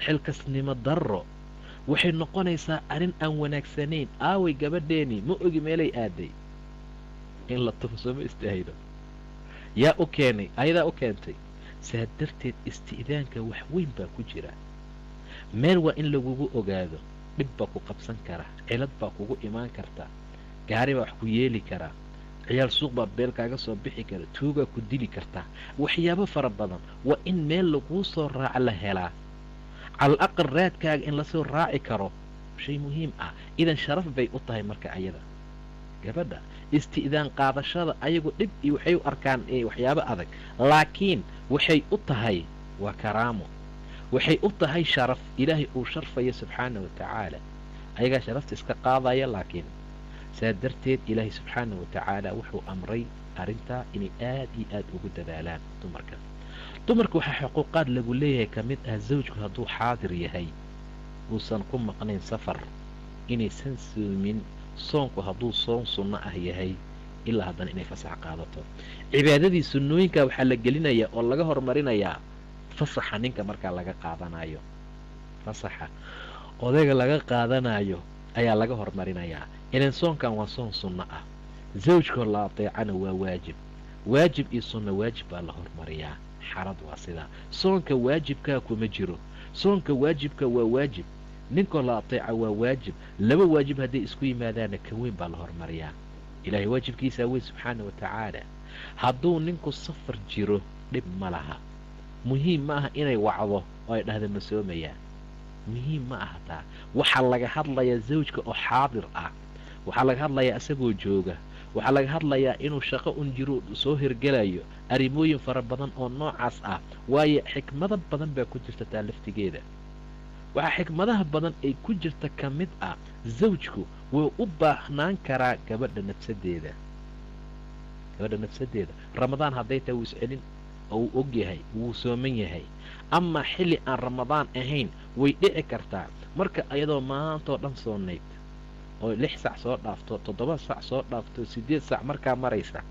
xilkasnimo darro, waxay noqonaysaa arrin aan wanaagsanayn. Aaway gabadheeni, ma ogi meelay aaday, in la tumso ma istaahilo. Yaa u keenay? Ayadaa u keentay. Saa darteed isti'daanka wax weyn baa ku jira. Meel waa in lagugu ogaado, dhib baa ku qabsan kara, cilad baa kugu imaan karta, gaari baa wax ku yeeli karaa, ciyaal suuq baa beel kaaga soo bixi kara, tuugaa ku dili karta, waxyaabo fara badan. Waa in meel laguu soo raaco la helaa, calal aqal raadkaaga in lasoo raaci karo, shay muhiim ah. Idan sharaf bay u tahay marka ayada gabadha isti'daan qaadashada. Ayagu dhib iyo waxay u arkaan waxyaabo adag, laakiin waxay u tahay waa karaamo, waxay u tahay sharaf Ilaahay uu sharfayo subxaana wa tacaala. Ayagaa sharafta iska qaadaya, laakiin saa darteed Ilaahay subxaana wa tacaala wuxuu amray arrintaa inay aad iyo aad ugu dadaalaan dumarka. Dumarka waxaa xuquuqaad lagu leeyahay ka mid ah, zawjku hadduu xaadir yahay, uusan ku maqnayn safar, inaysan soomin soonku hadduu soon sunno ah yahay, ilaa haddana inay fasax qaadato. Cibaadadii sunnooyinka waxaa la gelinayaa oo laga hormarinayaa fasaxa ninka markaa laga qaadanayo, fasaxa odayga laga qaadanayo ayaa laga hormarinayaa. Ilan soonkan waa soon sunno ah, zawjkoo la adeecana waa waajib. Waajib iyo sunno waajib baa la hormariyaa. Xaalad waa sidaa, soonka waajibkaa kuma jiro. Soonka waajibka waa waajib, ninkoo la ateeca waa waajib. Laba waajib hadday isku yimaadaana ka weyn baa la hormariyaa. Ilaahay waajibkiisaa weyn subxaana wa tacaala. Hadduu ninku safar jiro dhib ma laha, muhiim ma aha inay wacdo oo ay dhahda ma soomayaa, muhiim ma aha taa. Waxaa laga hadlayaa zawjka oo xaadir ah, waxaa laga hadlayaa isagoo jooga, waxaa laga hadlayaa inuu shaqo un jiro soo hirgelayo, arrimooyin fara badan oo noocaas ah. Waayo xikmado badan baa ku jirta taa laftigeeda. Waxaa xikmadaha badan ay ku jirta ka mid ah, zawjku wuu u baahnaan karaa gabadha nafsadeeda. Gabadha nafsadeeda Ramadaan hadday tahay wuu iscelin oo uu og yahay, wuu sooman yahay. Amaa xilli aan Ramadaan ahayn way dhici kartaa marka ayadoo maantoo dhan soonayd oo 6 sac soo dhaafto, 7 sac soo dhaafto, 8 sac markaa maraysa,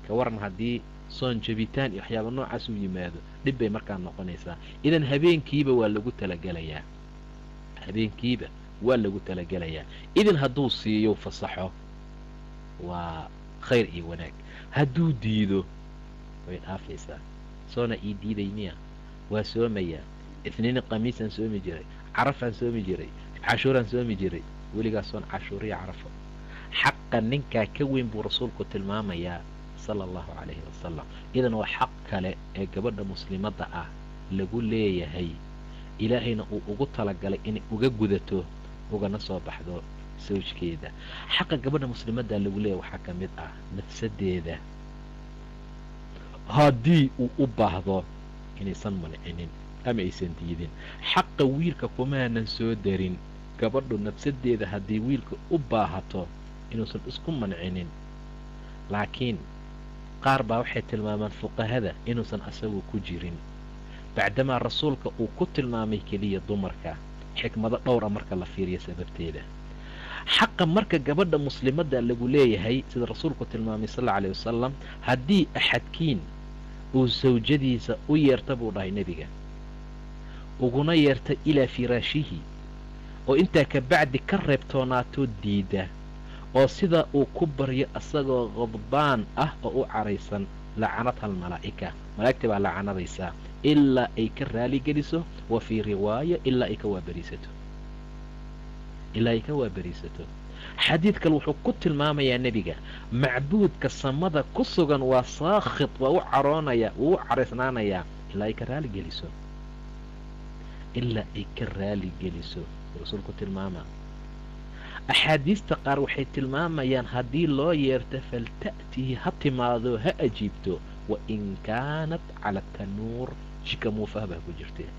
ka waran haddii soon jabitaan iyo waxyaaba noocaas uu yimaado, dhib bay markaa noqonaysaa. Idan habeenkiiba waa lagu talagelayaa, habeenkiiba waa lagu talagelayaa. Idan hadduu siiyo fasaxo waa khayr iyo wanaag, hadduu diido way dhaafaysaa. Soona ii diiday miya? Waa soomayaa. Ithniini khamiisaan soomi jiray, carafaan soomi jiray, cashuuraan soomi jiray, weligaa soon cashuuriya carafo. Xaqa ninkaa ka weyn buu rasuulku tilmaamayaa sala allahu calayhi wasalam. Idan waa xaq kale ee gabadha muslimadda ah lagu leeyahay, ilaahayna uu ugu talagalay inay uga gudato ugana soo baxdo sawjkeeda. Xaqa gabadha muslimadda lagu leeyahay waxaa ka mid ah nafsadeeda haddii uu u baahdo inaysan mancinin ama aysan diidin. Xaqa wiilka kumaanan soo darin gabadhu nafsadeeda haddii wiilka u baahato inuusan isku mancinin, laakiin qaar baa waxay tilmaamaan fuqahada inuusan asagu ku jirin, bacdamaa rasuulka uu ku tilmaamay keliya dumarka, xikmado dhowra marka la fiiriyo sababteeda. Xaqa marka gabadha muslimadda lagu leeyahay sida rasuulku tilmaamay sal alla alayh wasalam, haddii axadkiin uu sawjadiisa u yeerta buu dhahay nebiga, uguna yeerta ilaa firaashihi, oo intaa ka bacdi ka reebtoonaatoo diida, oo sidaa uu ku baryo asagoo qadbaan ah oo u caraysan, lacanatha almalaa'ika, malaa'igta baa lacanadaysaa ilaa ay ka raaligeliso, wa fii riwaaya ilaa ay ka waaberiisato, ilaa ay ka waaberiisato. Xadiid kale wuxuu ku tilmaamayaa nebiga macbuudka samada ku sugan waa saakhid, waa u caroonaya, wuu u caraysnaanayaa ilaa ay ka raaligeliso, ilaa ay ka raaligeliso rasuulku tilmaamaa. Axaadiista qaar waxay tilmaamayaan haddii loo yeerto falta'tihi, ha timaado, ha ajiibto, wa in kaanat cala tanuur, jika muufaha baa ku jirtee,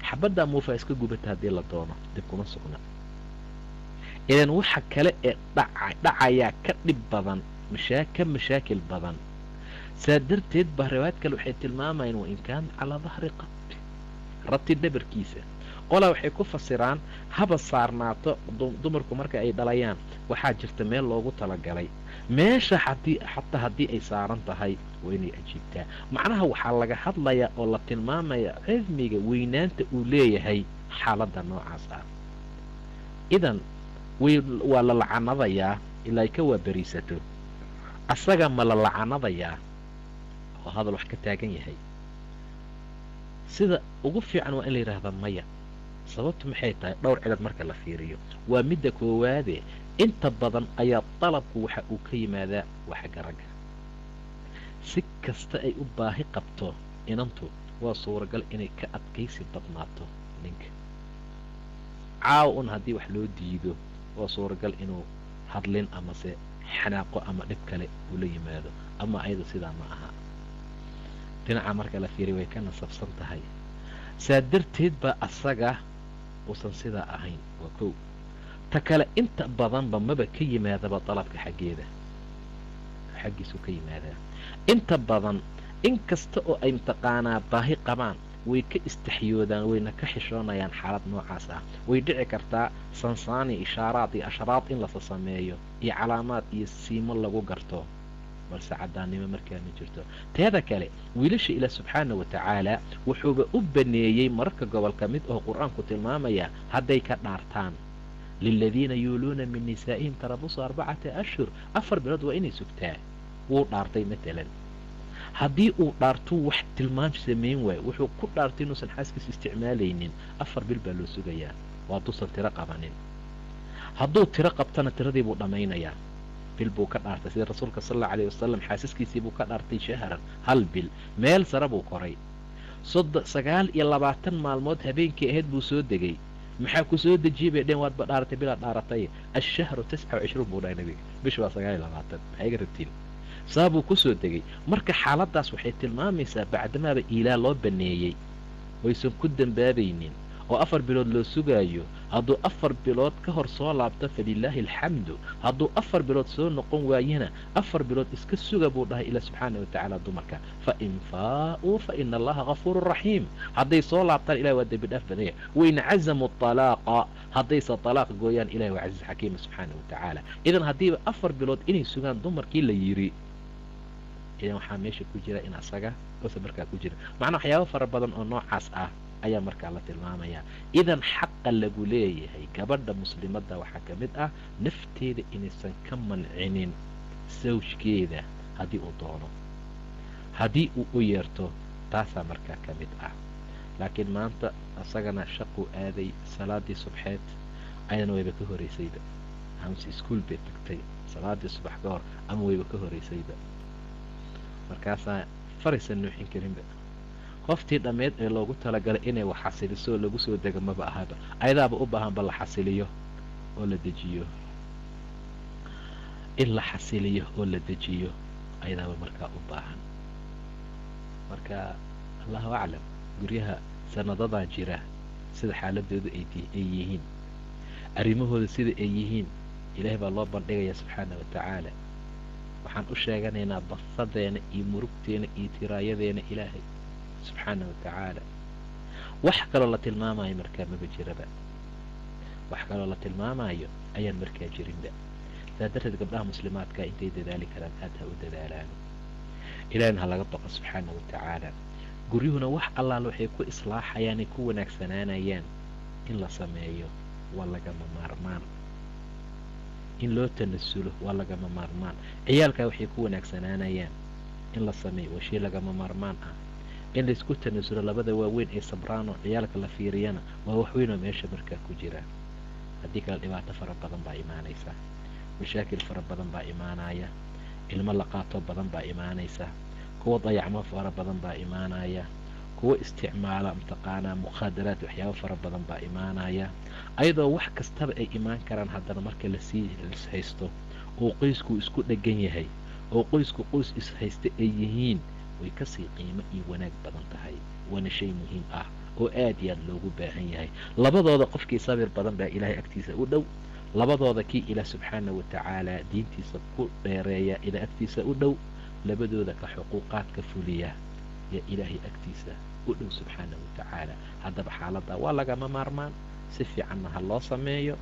xabaddaa muufaha iska gubata haddii la doono, dib kuma sugna. Idan waxa kale ee dhacayaa ka dhib badan, ka mashaakil badan. Saa darteed baa riwaayad kale waxay tilmaamayaan wa in kaanat calaa dahri qat, rati dhabarkiisa. Qolaa waxay ku fasiraan haba saarnaato dumarku marka ay dhalayaan, waxaa jirta meel loogu talagalay, meesha xataa haddii ay saaran tahay waa inay ajiibtaa. Macnaha waxaa laga hadlayaa oo la tilmaamayaa cilmiga weynaanta uu leeyahay xaaladda noocaas ah. Idan waa la lacanadayaa ilaa ay ka waaberiisato. Asaga ma la lacanadayaa oo hadal wax ka taagan yahay? Sida ugu fiican waa in la yidhaahda maya. Sababtu maxay tahay? Dhowr cilad marka la fiiriyo. Waa midda koowaade, inta badan ayaa dalabku waxa uu ka yimaadaa waa xagga ragga. Si kasta ay u baahi qabto inantu, waa suuragal inay ka adkaysi badnaato ninka. Caawa un haddii wax loo diido waa suuragal inuu hadlin amase xanaaqo ama dhib kale uu la yimaado, ama ayadu sidaa ma aha. Dhinaca marka la fiiriyo way ka nasabsan tahay, saa darteed baa asaga uusan sidaa ahayn. Waa kow. Ta kale, inta badanba maba ka yimaadaba dalabka xaggeeda, xaggiisuu ka yimaadaa inta badan. In kasta oo ay mataqaanaa baahi qabaan, way ka istaxyoodaan, wayna ka xishoonayaan xaalad noocaas ah. Way dhici kartaa sansaani, ishaaraad iyo ashraad in lasa sameeyo iyo calaamaad iyo siimo lagu garto, balse caddaannimo markaa ma jirto. Teeda kale, wiilasha ilaah subxaana wa tacaala wuxuuba u baneeyey mararka gobolka mid oo qur-aanku tilmaamaya hadday ka dhaartaan, liladiina yuuluuna min nisaa'ihim tarabusu 4 ashhur, 4 bilood waa inay sugtaa. Wuu dhaartay matalan, haddii uu dhaartuu wax tilmaam samayn waayo, wuxuu ku dhaartay inuusan xaaskiisa isticmaalaynin, 4 bil baa loo sugayaa, waa hadduusan tiro qabanin. Hadduu tiro qabtana tiradii buu dhammaynayaa. Bil buu ka dhaartay, sida rasuulka sal allau alayh wasalam xaasaskiisii buu ka dhaartay shahran, hal bil, meel sare buu koray, 29 maalmood habeenkii ahayd buu soo degay. Maxaa ku soo dejiyey bay dheen? Waadba dhaaratay, bilaad dhaaratay. Ashahru 29 buu dhahay nabiga, bishu waa 29, maxay iga rabtiin? Saa buu ku soo degay. Marka xaaladdaas waxay tilmaamaysaa bacdamaaba iilaa loo baneeyey oysan ku dambaabaynin oo 4 bilood loo sugaayo, hadduu 4 bilood ka hor soo laabto falilaahi alxamdu, hadduu 4 bilood soo noqon waayana 4 bilood iska suga buu dhahay ilaa subxaana wa tacaala dumarka. Fa in faa'uu fa ina allaha ghafuurun raxiim. Hadday soo laabtaan ilahi waa dembi dhaaf badanya. Wain cazamu talaaqa, haddayse talaaq gooyaan ilahi waa casiiz xakiima subxaana wa tacaala. Idan haddiiba 4 bilood inay sugaan dumarkii la yidhi, idan waxaa meesha ku jira in asaga ose markaa ku jira macnaa waxyaabo fara badan oo noocaas ah ayaa markaa la tilmaamayaa. Idan xaqa lagu leeyahay gabadha muslimadda waxaa ka mid ah nafteeda inaysan ka mancinin sawjkeeda haddii uu doono, haddii uu u yeerto, taasaa markaa ka mid ah. Laakiin maanta asagana shaquu aaday, salaadii subxeed ayadana wayba ka horeysayba, amase iskuol bay tagtay salaadii subax ka hor ama wayba ka horeysayba, markaasaa faraysan nuuxin karinba. Qoftii dhammeed ee loogu talagalay inay wax xasiliso oo lagu soo dego maba ahaba, ayadaaba u baahanba la xasiliyo oo la dejiyo, in la xasiliyo oo la dejiyo ayadaaba markaa u baahan. Marka allahu aclam guryaha sanadadan jira sida xaaladoodu ay yihiin, arrimahooda sida ay yihiin, ilaahay baa loo bandhigayaa subxaana wa tacaala. Waxaan u sheeganaynaa basadeena iyo murugteena iyo tiraayadeena ilaahay subxaana wa tacaala. Wax kaloo la tilmaamayo markaa maba jiraba, wax kaloo la tilmaamayo ayaan markaa jirinba. Saa darteed gabdhaha muslimaadka intay dadaali karaan aad ha u dadaalaan, ilaahina ha laga baqo subxaana wa tacaala. Guryuhuna wax allaal waxay ku islaaxayaanay ku wanaagsanaanayaan in la sameeyo waa lagama maarmaan, in loo tanasulo waa lagama maarmaan. Ciyaalkaa waxay ku wanaagsanaanayaan in la sameeyo waa shay lagama maarmaan ah. In laysku tanasulo labada waaweyn ee sabraano ciyaalka la fiiriyana waa wax weyn oo meesha markaa ku jira. Haddii kale dhibaato fara badan baa imaanaysa, mashaakil fara badan baa imaanaya, ilmo la qaato badan baa imaanaysa, kuwa dayacmo fara badan baa imaanaya, kuwa isticmaala mataqaanaa mukhaadaraad waxyaabo fara badan baa imaanaya. Ayadoo wax kastaba ay imaan karaan, haddana marka lasii haysto oo qoysku isku dhegan yahay oo qoysku qoys ishaysta ay yihiin, way kasii qiimo iyo wanaag badan tahay, waana shay muhiim ah oo aad iyo aad loogu baahan yahay. Labadooda qofkii sabir badan baa ilaahay agtiisa u dhow, labadooda kii ilaah subxaana wa tacaala diintiisa ku dheereeya ilaa agtiisa u dhow, labadooda ka xuquuqaadka fuliya yaa ilaahay agtiisa u dhow subxaana wa tacaala. Haddaba xaaladda waa lagama maarmaan, si fiicanna ha loo sameeyo,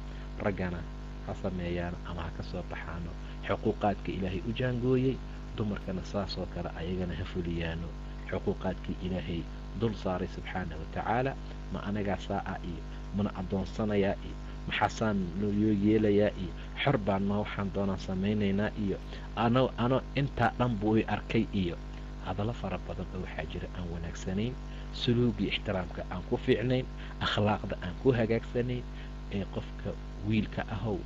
raggana ha sameeyaan ama ha ka soo baxaano xuquuqaadka ilaahay u jaangooyey, dumarkana saasoo kale ayagana ha fuliyaano xuquuqaadkii ilaahay dul saaray subxaana wa tacaala. Ma anagaa saa ah iyo mana addoonsanayaa iyo maxaasaan loo yeelayaa iyo xor baan ma waxaan doonaan samaynaynaa iyo ano intaa dhan buu i arkay iyo hadallo fara badan oo waxaa jira aan wanaagsanayn, suluugii ixtiraamka aan ku fiicnayn, akhlaaqda aan ku hagaagsanayn. Ee qofka wiilka ahow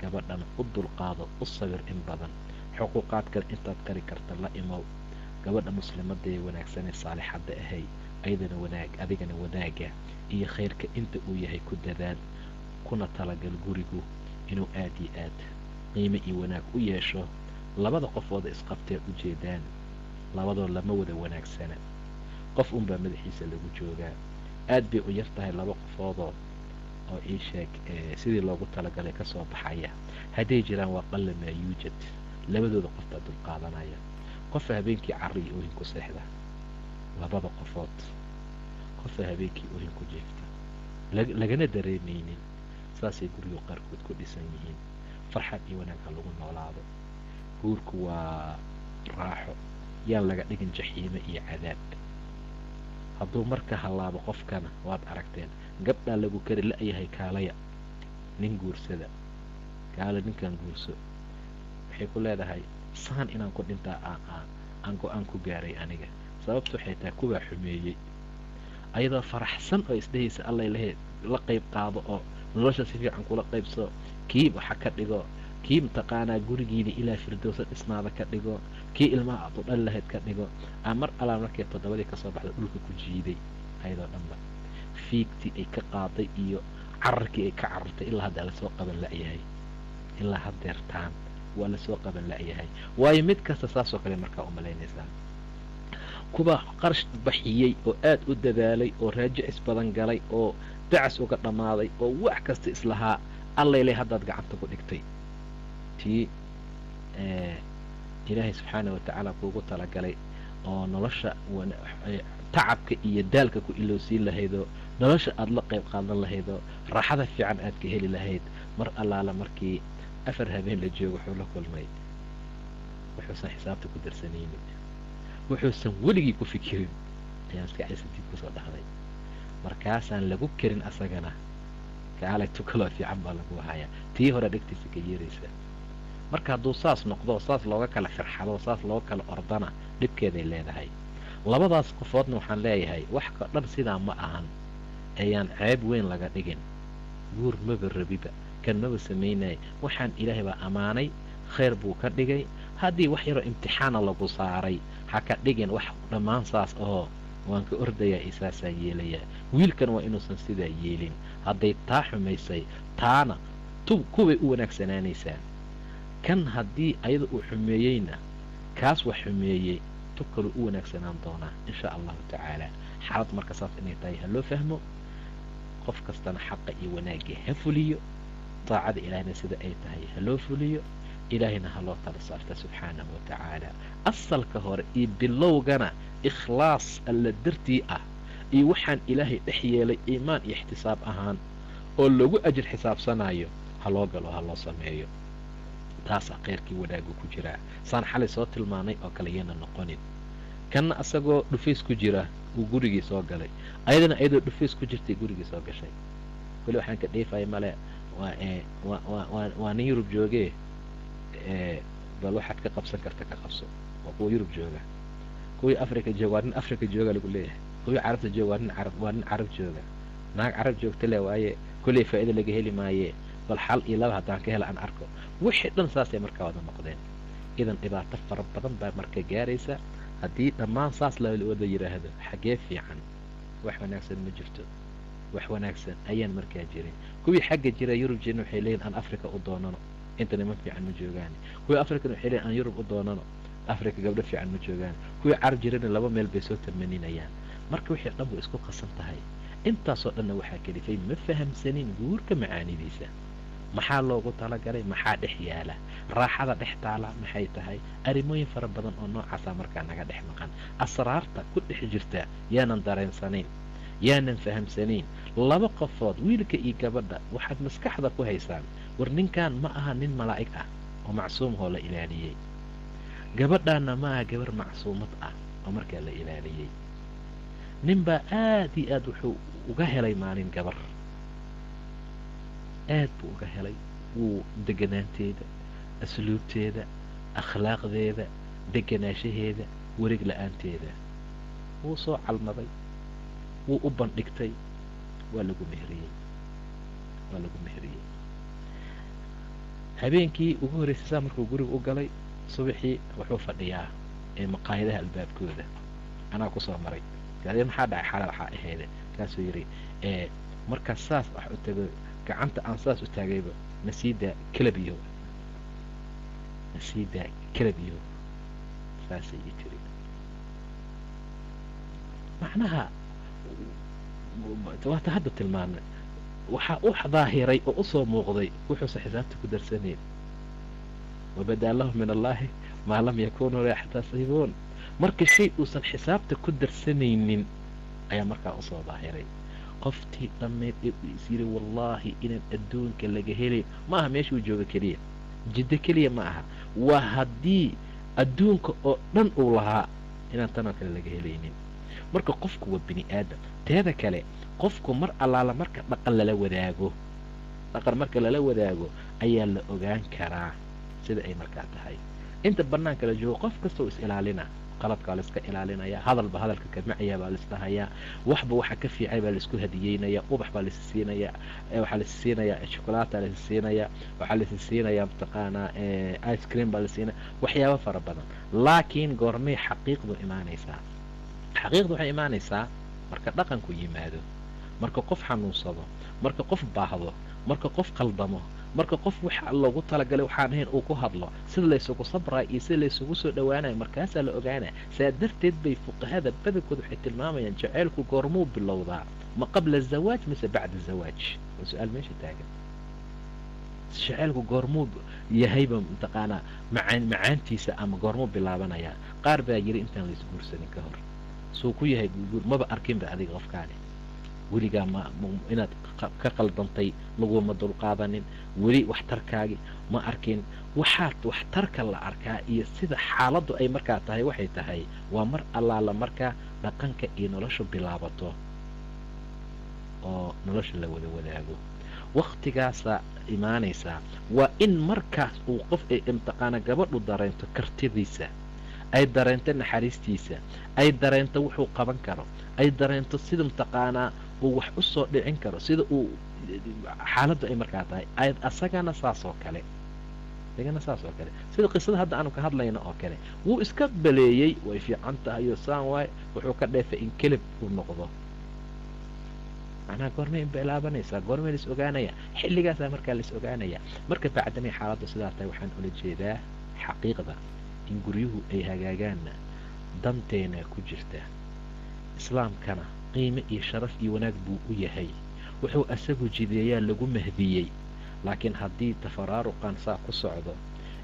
gabadhana u dulqaado, u sabir in badan, xuquuqaadkana intaad kari karta la imow. Gabadha muslimadda ee wanaagsanee saalixadda ahay ayadana wanaag, adigana wanaaga iyo khayrka inta uu yahay ku dadaal, kuna talagal gurigu inuu aad iyo aad qiimo iyo wanaag u yeesho. Labada qofooda isqabtee u jeedaan labadoo lama wada wanaagsana, qof unbaa madaxiisa lagu joogaa. Aad bay u yar tahay laba qofoodoo oo ii sheeg sidii loogu talagalay ka soo baxaya. Hadday jiraan waa qalla maa yuujad, labadooda qof baa dulqaadanaya. Qofa habeenkii carri iyo oohin ku seexda, labada qofood qofa habeenkii oohin ku jiifta, lagana dareemaynin. Saasay gurigu qaarkood ku dhisan yihiin. Farxad iyo wanaag ha lagu noolaado. Guurku waa raaxo, yaan laga dhigin jaxiimo iyo cadaab. Hadduu marka hallaabo qofkana waad aragteen, gabdhaa lagu kari la-yahay, kaalaya nin guursada, kaala ninkan guurso, waxay ku leedahay saan inaan ku dhintaa aan go-aan ku gaaray aniga. Sababtu waxay tahay kuwaa xumeeyey, ayadoo faraxsan oo isdhehaysa allay lehe la qayb qaado oo nolosha si fiican kula qaybso, kii waxa ka dhigo, kii mataqaanaa gurigiina ilaa firdowsa dhisnaada ka dhigo, kii ilmaha aad u dhali lahayd ka dhigo. Aa mar alaa markay 7dii kasoo baxda dhulka ku jiiday, ayadoo dhanba fiigtii ay ka qaaday iyo cararkii ay ka carartay ilaa hadda lasoo qaban la-yahay, ilaa haddeertaan waa lasoo qaban la-yahay. Waayo mid kasta saasoo kale markaa u malaynaysaa. Kuwa qarash baxiyey oo aad u dadaalay oo raajicis badan galay oo dacas uga dhammaaday oo wax kasta islahaa, allaylay haddaad gacanta ku dhigtay tii ilaahay subxaana wa tacaala kuugu talagalay oo nolosha tacabka iyo daalka ku iloosiin lahaydoo nolosha aada la qayb qaadan lahaydoo raaxada fiican aad ka heli lahayd. Mar allaala markii 4 habeen la joogo wuxuu la kulmay wuxuusan xisaabta ku darsanaynin, wuxuusan weligii ku fikirin ayaa maskaxdiisa dib kusoo dhahday. Markaasaan lagu karin asagana kaalay tukaloo fiican baa lagu hayaa, tii hore dhegtiisa ka yeeraysa. Marka hadduu saas noqdo, saas looga kala firxado, saas looga kala ordana, dhibkeeday leedahay. Labadaas qofoodna waxaan leeyahay wax ka dhan sidaa ma ahan, ayaan ceeb weyn laga dhigin. Guur maba rabiba, kan maba samaynaya, waxaan ilaahay baa ammaanay, khayr buu ka dhigay. Haddii wax yaroo imtixaana lagu saaray ha ka dhigin wax dhammaan saas oo waan ka ordayaa iyo saasaan yeelayaa. Wiilkan waa inuusan sidaa yeelin. Hadday taa xumaysay, taana kuway u wanaagsanaanaysaa. Kan haddii ayada uu xumeeyeyna, kaas wax xumeeyey tub kaluu u wanaagsanaan doonaa insha allahu tacaala. Xaalad marka saas inay tahay ha loo fahmo. Qof kastana xaqa iyo wanaagga ha fuliyo, daacada ilaahayna sida ay tahay ha loo fuliyo, ilaahayna ha loo tala saarta subxaanahu wa tacaala. Asalka hore iyo bilowgana ikhlaas alla dartii ah iyo waxaan ilaahay dhex yeelay iimaan iyo ixtisaab ahaan oo lagu ajir xisaabsanayo ha loo galo, ha loo sameeyo. Taasaa khayrkii wanaaggu ku jiraa. Saan xalay soo tilmaanay oo kale yana noqonin. Kanna asagoo dhufays ku jira uu gurigii soo galay, ayadana ayadoo dhufays ku jirtay gurigii soo gashay. Kuli waxaan ka dheefaya male, waa nin Yurub joogee, bal waxaad ka qabsan karta ka qabso. Waa kuwa Yurub jooga. Kuwii Africa jooga waa nin Africa jooga lagu leeyahay, kuwii Carabta jooga waa nin carab, waa nin Carab jooga, naag Carab joogta le waaye, kulley faa'iida laga heli maaye, bal xal iyo laba haddaan ka hela aan arko. Wixii dhan saasay markaa wada noqdeen. Idan dhibaato fara badan baa marka gaaraysa haddii dhammaan saas la wada yidhaahdo. Xaggee fiican? Wax wanaagsan ma jirto, wax wanaagsan ayaan markaa jirin. Kuwii xagga jira Yurub jirna waxay leeyihin aan Africa u doonano, inta niman fiican ma joogaan. Kuwii African waxay leeyihin aan Yurub u doonano, Africa gabdho fiican ma joogaan. Kuwii Carab jirana laba meel bay soo tamaninayaan. Marka wixii dhan way isku qasan tahay. Intaasoo dhanna waxaa kalifay ma fahamsanin guurka macaanidiisa, maxaa loogu talagalay, maxaa dhex yaala, raaxada dhex taala maxay tahay. Arrimooyin fara badan oo noocaasaa markaa naga dhex maqan. Asraarta ku dhex jirta yaanan dareensanayn, yaanan fahamsanayn. Laba qofood, wiilka iyo gabadha, waxaad maskaxda ku haysaan war ninkan ma aha nin malaa'ig ah oo macsuumahoo la ilaaliyey, gabadhaana ma aha gabar macsuumad ah oo markaa la ilaaliyey. Ninbaa aad iyo aad wuxuu uga helay maalin gabar, aad buu uga helay. Wuu deganaanteeda, asluubteeda, akhlaaqdeeda, deganaashaheeda, wareeg la-aanteeda. Wuu soo calmaday, wuu u bandhigtay, waa lagu meheriyey, waa lagu meheriyey. Habeenkii ugu horreysay saa markuu guriga u galay, subaxii wuxuu fadhiyaa ee maqaayadaha albaabkooda. Anaa kusoo maray, maxaa dhacay xala waxaa ahayde? Kaasuu yidhi markaas saas wax u tago, gacanta aan saas u taagayba, nasiidaa kalabiyo, nasiidaa kalabiyo, saasay ii tiri. Macnaha waata hadda tilmaanay, waxaa u daahiray oo usoo muuqday wuxuusan xisaabta ku darsanayn. Wabadaa lahum min allaahi maa lam yakunuu yaxtasibuun. Marka shay uusan xisaabta ku darsanaynin ayaa markaa usoo daahiray. Qoftii dhammayd ee uu is yiri wallaahi inaan adduunka laga helay ma aha, meeshuu jooga keliya, jiddo keliya ma aha, waa haddii adduunka oo dhan uu lahaa inaan tanoo kale laga helaynin. Marka qofku waa bini aadam. Teeda kale, qofku mar allaala marka dhaqan lala wadaago, dhaqan marka lala wadaago ayaa la ogaan karaa sida ay markaa tahay. Inta banaanka la joogo qof kasta oo is ilaalina, qaladkaa la iska ilaalinaya, hadalba hadalka kamacaya baa laisdhahayaa, waxba waxa ka fiicay baa laisku hadiyeynaya, ubax baa lais siinayaa, waxaa lais siinayaa shukulaataa lais siinayaa, waxaa lais siinayaa mataqaanaa ice cream baa la siinaya, waxyaabo fara badan. Laakiin goormay xaqiiqdu imaanaysaa? Xaqiiqdu waxay imaanaysaa marka dhaqanku yimaado, marka qof xanuunsado, marka qof baahdo, marka qof qaldamo, Marka qof waxa loogu talagalay waxaan ahayn uu ku hadlo, sida laysugu sabraayo iyo sida laysugu soo dhowaanayo markaasaa la ogaanaya. Saa darteed bay fuqahada badankood waxay tilmaamayaan jaceylku goormuu bilowdaa, ma qabla zawaaj mise bacda zawaaj? Waa su-aal meesha taagan. Jaceylku goormuu yahayba mataqaanaa macaantiisa ama goormuu bilaabanayaa? Qaar baa yiri intaan laisguursanin ka hor. Suu ku yahay guur maba arkinba adiga qofkaani, weligaa ma inaad ka qaldantay laguma dulqaadanin, weli waxtarkaagi ma arkin. Waxaad waxtarka la arkaa iyo sida xaaladdu ay markaa tahay waxay tahay waa mar allaala markaa dhaqanka iyo noloshu bilaabato oo nolosha la wada wadaago, waktigaasaa imaanaysaa. Waa in markaas uu qof mataqaana gabadhu dareento kartidiisa, ay dareento naxariistiisa, ay dareento wuxuu qaban karo, ay dareento sida mataqaanaa uu wax u soo dhicin karo, sida uu xaaladdu ay markaa tahay. Asagana saas oo kale, isagana saas oo kale, sida qisada hadda aanu ka hadlayno oo kale, wuu iska baleeyey, way fiican tahay iyo saan waay, wuxuu ka dheefay in kelib uu noqdo. Macnaha goormay bilaabanaysaa, goormay lais ogaanaya? Xilligaasaa markaa lais ogaanaya. Marka bacdamay xaaladdu sidaa tahay, waxaan ula jeedaa xaqiiqda in guryuhu ay hagaagaanna danteena ku jirta. Islaamkana qiime iyo sharaf iyo wanaag buu u yahay, wuxuu asagu jideeyaa lagu mahdiyey. Laakiin haddii tafaraaruqan saa ku socdo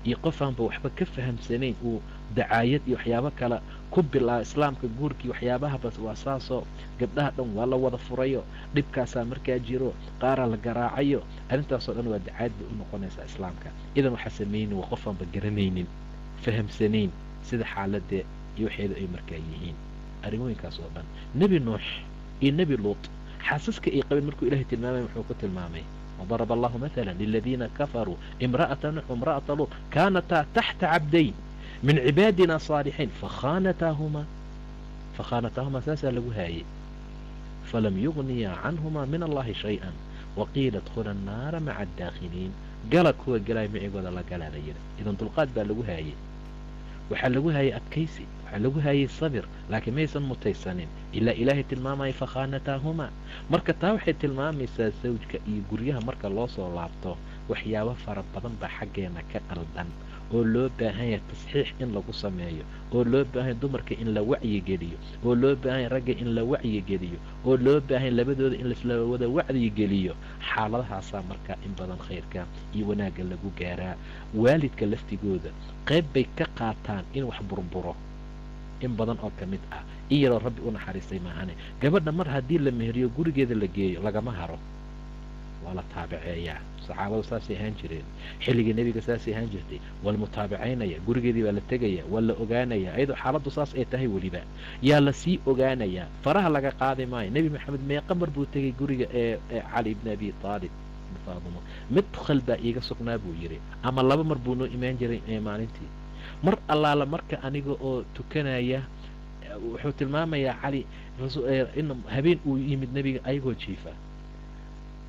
iyo qofaanba waxba ka fahamsanayn uu dacaayad iyo waxyaabo kale ku bilaaba islaamka guurkii waxyaabahaba waa saasoo gabdhaha dhan waa la wada furayo, dhibkaasaa markaa jiro, qaaraa la garaacayo, arrintaasoo dhan waa dacaayad bay u noqonaysaa islaamka. Idan waxaa samaynin waa qofaanba garanaynin, fahamsanayn sida xaaladee iyo waxeedu ay markaa yihiin. Arrimooyinkaas oo dhan Nebi Nuux iyo Nebi Luut xaasaska ay qabeen markuu Ilahay tilmaamay muxuu ku tilmaamay? وضرب الله مثلا للذين كفروا امرأة نوح وامرأة لوط كانتا تحت عبدين من عبادنا صالحين فخانتاهما، فخانتاهما saasaa lagu haayey، فلم يغنيا عنهما من الله شيئا وقيل ادخلا النار مع الداخلين. Gala kuwa galay micigooda la galaa la yidhi. Idan dulqaad baa lagu haayey, waxaa lagu haayey adkaysi, waxaa lagu haayey sabir, laakiin maysan mutaysanin ilaa Ilaahay tilmaamaya fakhaanataahumaa. Marka taa waxay tilmaamaysaa sawjka iyo guryaha marka loo soo laabto waxyaabo fara badan baa xaggeena ka qaldan oo loo baahan yahay tasxiix in lagu sameeyo, oo loo baahan yahay dumarka in la wacyigeliyo, oo loo baahan yahay ragga in la wacyigeliyo, oo loo baahan yahay labadooda in laisla wada wacyigeliyo. Xaaladahaasaa markaa in badan khayrka iyo wanaagga lagu gaaraa. Waalidka laftigooda qayb bay ka qaataan in wax burburo in badan oo ka mid ah, in yaroo Rabbi u naxariistay maahane. Gabadha mar haddii la meheriyo gurigeeda la geeyo lagama haro, waa la taabaceeyaa. Saxaabadu saasay ahaan jireen, xilligii Nebiga saasay ahaan jirtay, waa la mutaabacaynaya, gurigeedii baa la tegaya, waa la ogaanaya. Iyadoo xaaladdu saas ay tahay weliba yaa lasii ogaanayaa, faraha laga qaadi maayo. Nebi Maxamed meeqa mar buu tegay guriga ee Cali ibni Abi Taalib? Faadimo midkhal baa iiga sugnaa buu yidhi, ama laba mar buu noo imaan jiray maalintii. Mar allaala marka aniga oo tukanaya, wuxuu tilmaamayaa Cali in habeen uu yimid Nebiga ayagoo jiifa.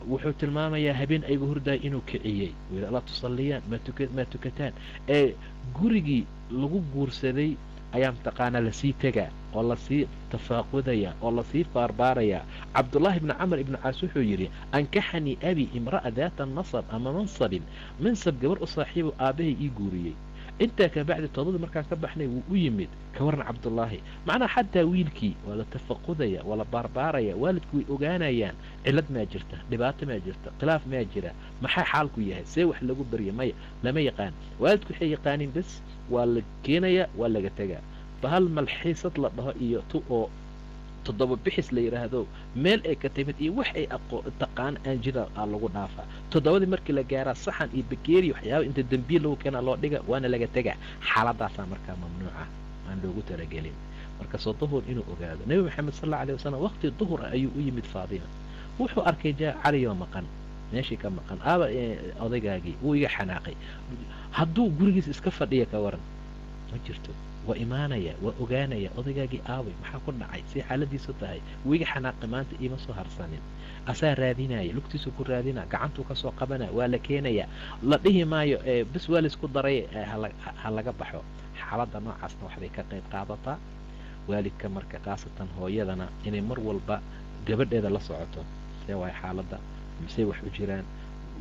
Wuxuu tilmaamayaa habeen ayagoo hurdaaya inuu kiciyey, wuu alaa tusalliyaan, maa tukataan? Ee gurigii lagu guursaday ayaa mataqaanaa lasii tegaa oo lasii tafaaqudaya oo lasii baarbaarayaa. Cabdullaahi ibni Camr ibni Caas wuxuu yidhi ankaxanii abi imra'a daata nasab ama mansabin, mansab gabar u saaxiibu aabbahay ii guuriyey. Intaa ka bacdi toodadii markaan ka baxnay wuu u yimid. Ka waran Cabdullaahi? Macnaha xataa wiilkii waa la tafaqudaya, waa la baarbaaraya, waalidku way ogaanayaan cillad maa jirta, dhibaato maa jirta, khilaaf maa jira, maxaa xaalku yahay, see wax lagu barya maya lama yaqaan. Waalidku waxay yaqaaniin bes waa la keenayaa, waa laga tegaa. Bahal malxiisad la dhaho iyo tu oo toddoba bixis la yidhaahdo meel ay ka timid iyo wax ay taqaan aan jira aa lagu dhaafaa. Toddobadii markii la gaaraa saxan iyo bakeeri waxyaaba inta dembiil lagu keenaa loo dhiga, waana laga tegaa. Xaaladaasaa markaa mamnuuca aan loogu talagelin. Marka soo duhur inuu ogaado, Nebi Maxamed sal alla alay wasalam waqti duhur ah ayuu u yimid Faadima. Wuxuu arkay Caliyoo maqan, meeshii ka maqan. Aaba odaygaagii wuu iga xanaaqay. Hadduu gurigiisa iska fadhiya ka waran? Ma jirto. Waa imaanaya, waa ogaanaya odaygaagii aaway, maxaa ku dhacay, say xaaladiisu tahay, wuu iga xanaaqay maanta iima soo harsanin. Asaa raadinaya, lugtiisu ku raadina, gacantuu kasoo qabana, waa la keenaya. La dhihi maayo bes waa laisku daray ha laga baxo. Xaaladda noocaasna waxbay ka qayb qaadataa waalidka, marka khaasatan hooyadana inay mar walba gabadheeda la socoto, see waay xaaladda, mise wax u jiraan.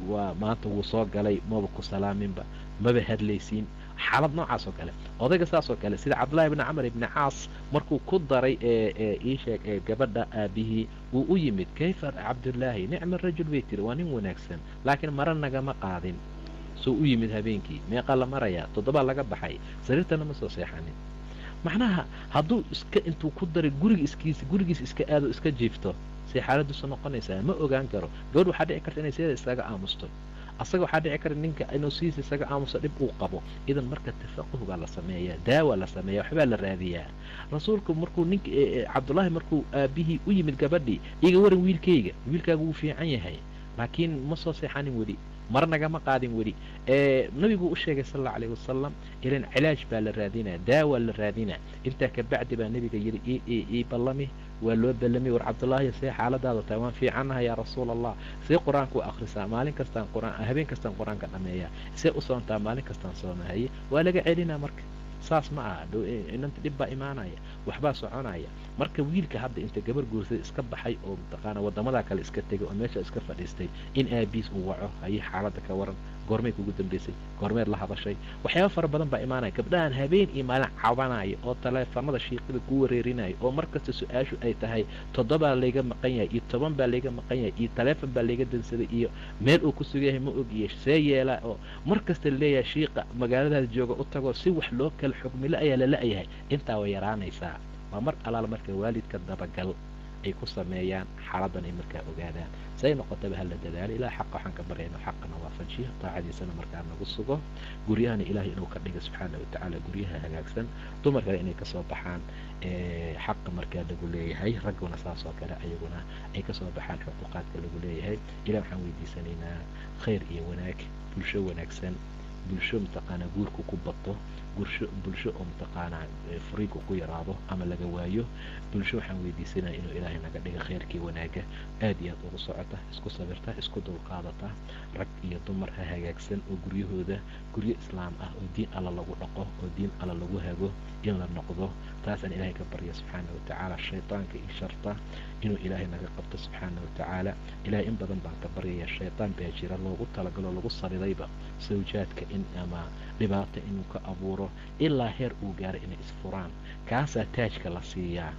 Waa maanta wuu soo galay, maba ku salaaminba, maba hadlaysiin, xaalad noocaas oo kale. Odayga saas oo kale, sida Cabdullahi ibni Camar ibni Caas markuu ku daray ii sheeg ee gabadha aabihii uu u yimid, kayfa Cabdullaahi? Nicma rajul, bay tiri, waa nin wanaagsan, laakiin mara nagama qaadin. Soo u yimid habeenkii, meeqaa la marayaa? 7 laga baxay, sariirtana ma soo seexanin. Macnaha hadduu iska intuu ku daray guriga iskiis gurigiis iska aado, iska jiifto, say xaaladiisu noqonaysaa ma ogaan karo. Gabadh waxaa dhici karta inay sideeda iskaga aamusto, asaga waxaa dhici kara ninka inuu sidiisa isaga aamusto, dhib uu qabo. Idan marka tafaquh baa la sameeyaa, daawa la sameeya, waxbaa la raadiyaa. Rasuulku markuu ninka Cabdullaahi markuu aabihii u yimid gabadhii, iga waran wiilkayga? Wiilkaagu wuu fiican yahay, laakiin ma soo seexanin weli, mara nagama qaadin weli. Nabiguu u sheegay sal alla alayh wasalam. Ilan cilaaj baa la raadinaa, daawa la raadinaa. Intaa kabacdi baa nebiga yidhi, ii ballami. Waa loo ballamay. War Cabdullaahi, see xaaladaada tahay? Waan fiicannahay, yaa Rasuul Allah. See Qur-aanku akhrisaa? Maalin kastaan qur-aan, habeen kastaan Qur-aanka dhameeyaa. See u soontaa? Maalin kastaan soomahaye. Waa laga celinaa. Marka saas ma aha, inanta dhib baa imaanaya, waxbaa soconaya. Marka wiilka hadda inta gabar guursaday iska baxay oo mataqaana waddamadaa kale iska tegay oo meesha iska fadhiistay, in aabiis uu waco, haye, xaaladda ka waran, goormay kugu dambaysay, goormeed la hadashay, waxyaaba fara badan baa imaanaya. Gabdhahan habeen iyo maalin cabanaya oo taleefanada shiiqida ku wareerinaya oo mar kasta su-aashu ay tahay 7 layga maqan yahay iyo 10 baa layga maqan yahay iyo taleefon baa layga dansaday iyo meel uu ku sugan yahay ma ogiye, see yeelaa, oo mar kasta laleeyahay shiiqa magaaladaas jooga u tago si wax loo kala xugmilo ayaa la la-yahay. Intaa way yaraanaysaa waa mar alaal marka waalidka dabagal ay ku sameeyaan, xaaladan ay markaa ogaadaan. Say noqotaba hala dadaalo. Ilaah xaqa waxaan ka baryay inuu xaqana waafajiyo, taacadiisana markaa nagu sugo, guryahana Ilaahay inuu ka dhigo subxaana watacaala guryaha hagaagsan, dumarkana inay kasoo baxaan xaqa markaa lagu leeyahay, ragguna saas oo kale ayaguna ay kasoo baxaan xuquuqaadka lagu leeyahay. Ilah waxaan weydiisanaynaa khayr iyo wanaag, bulsho wanaagsan, bulsho mataqaanaa guurku ku bato, bulsho oo mataqaanaa furiinku ku yaraado ama laga waayo. Bulsho waxaan weydiisanaya inuu Ilaahay naga dhiga khayrkii wanaaga aad iyo aad ugu socota, isku sabirta, isku dulqaadata, rag iyo dumar ha hagaagsan oo guryahooda guryo islaam ah oo diin alla lagu dhaqo oo diin alla lagu hago in la noqdo. Taasaan Ilaahay ka barya subxaana watacaala, shaytaanka iyo sharta inuu Ilaahay naga qabto subxaana watacaala. Ilahay in badan baan ka baryaya. Shaytaan baa jira loogu talagalo, lagu salidayba sawjaadka in ama dhibaato inuu ka abuuro ilaa heer uu gaaro inay isfuraan. Kaasaa taajka la siiyaa,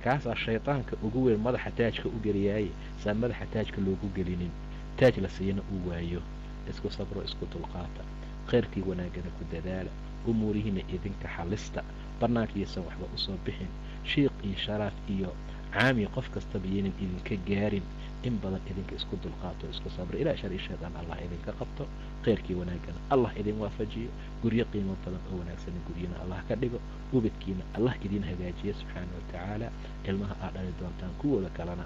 kaasaa shaydaanka ugu weyn madaxa taajka u geliyaaye. Saan madaxa taajka loogu gelinin, taaj la siiyana uu waayo. Isku sabro, isku dulqaata, khayrkii wanaagana ku dadaala, umuurihiina idinka xalista, bannaankiisan waxba usoo bixin, shiiq iyo sharaaf iyo caami qof kastaba yaynan idinka gaarin. In badan idinka isku dulqaato, isku sabro. Ilaa shar iyo shaydaan Allah idinka qabto, khayrkii wanaagana Allah idin waafajiyo, guryo qiimo badan oo wanaagsan guryana Allah ka dhigo, ubadkiina Allah idin hagaajiyo subxaana watacaala, ilmaha aad dhali doontaan kuwooda kalena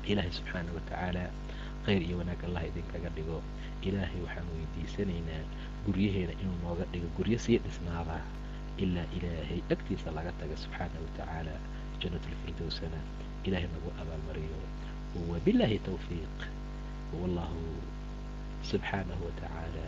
Ilaahay subxaana watacaala khayr iyo wanaag Allah idinkaga dhigo. Ilaahay waxaan weydiisanaynaa guryaheena inuu nooga dhigo guryo sii dhisnaadaa ilaa Ilaahay agtiisa laga taga subxaana watacaala, jannatulfirdowsana Ilaahay nagu abaalmariyo. Wabilaahi towfiiq, wallahu subxaanahu watacaala.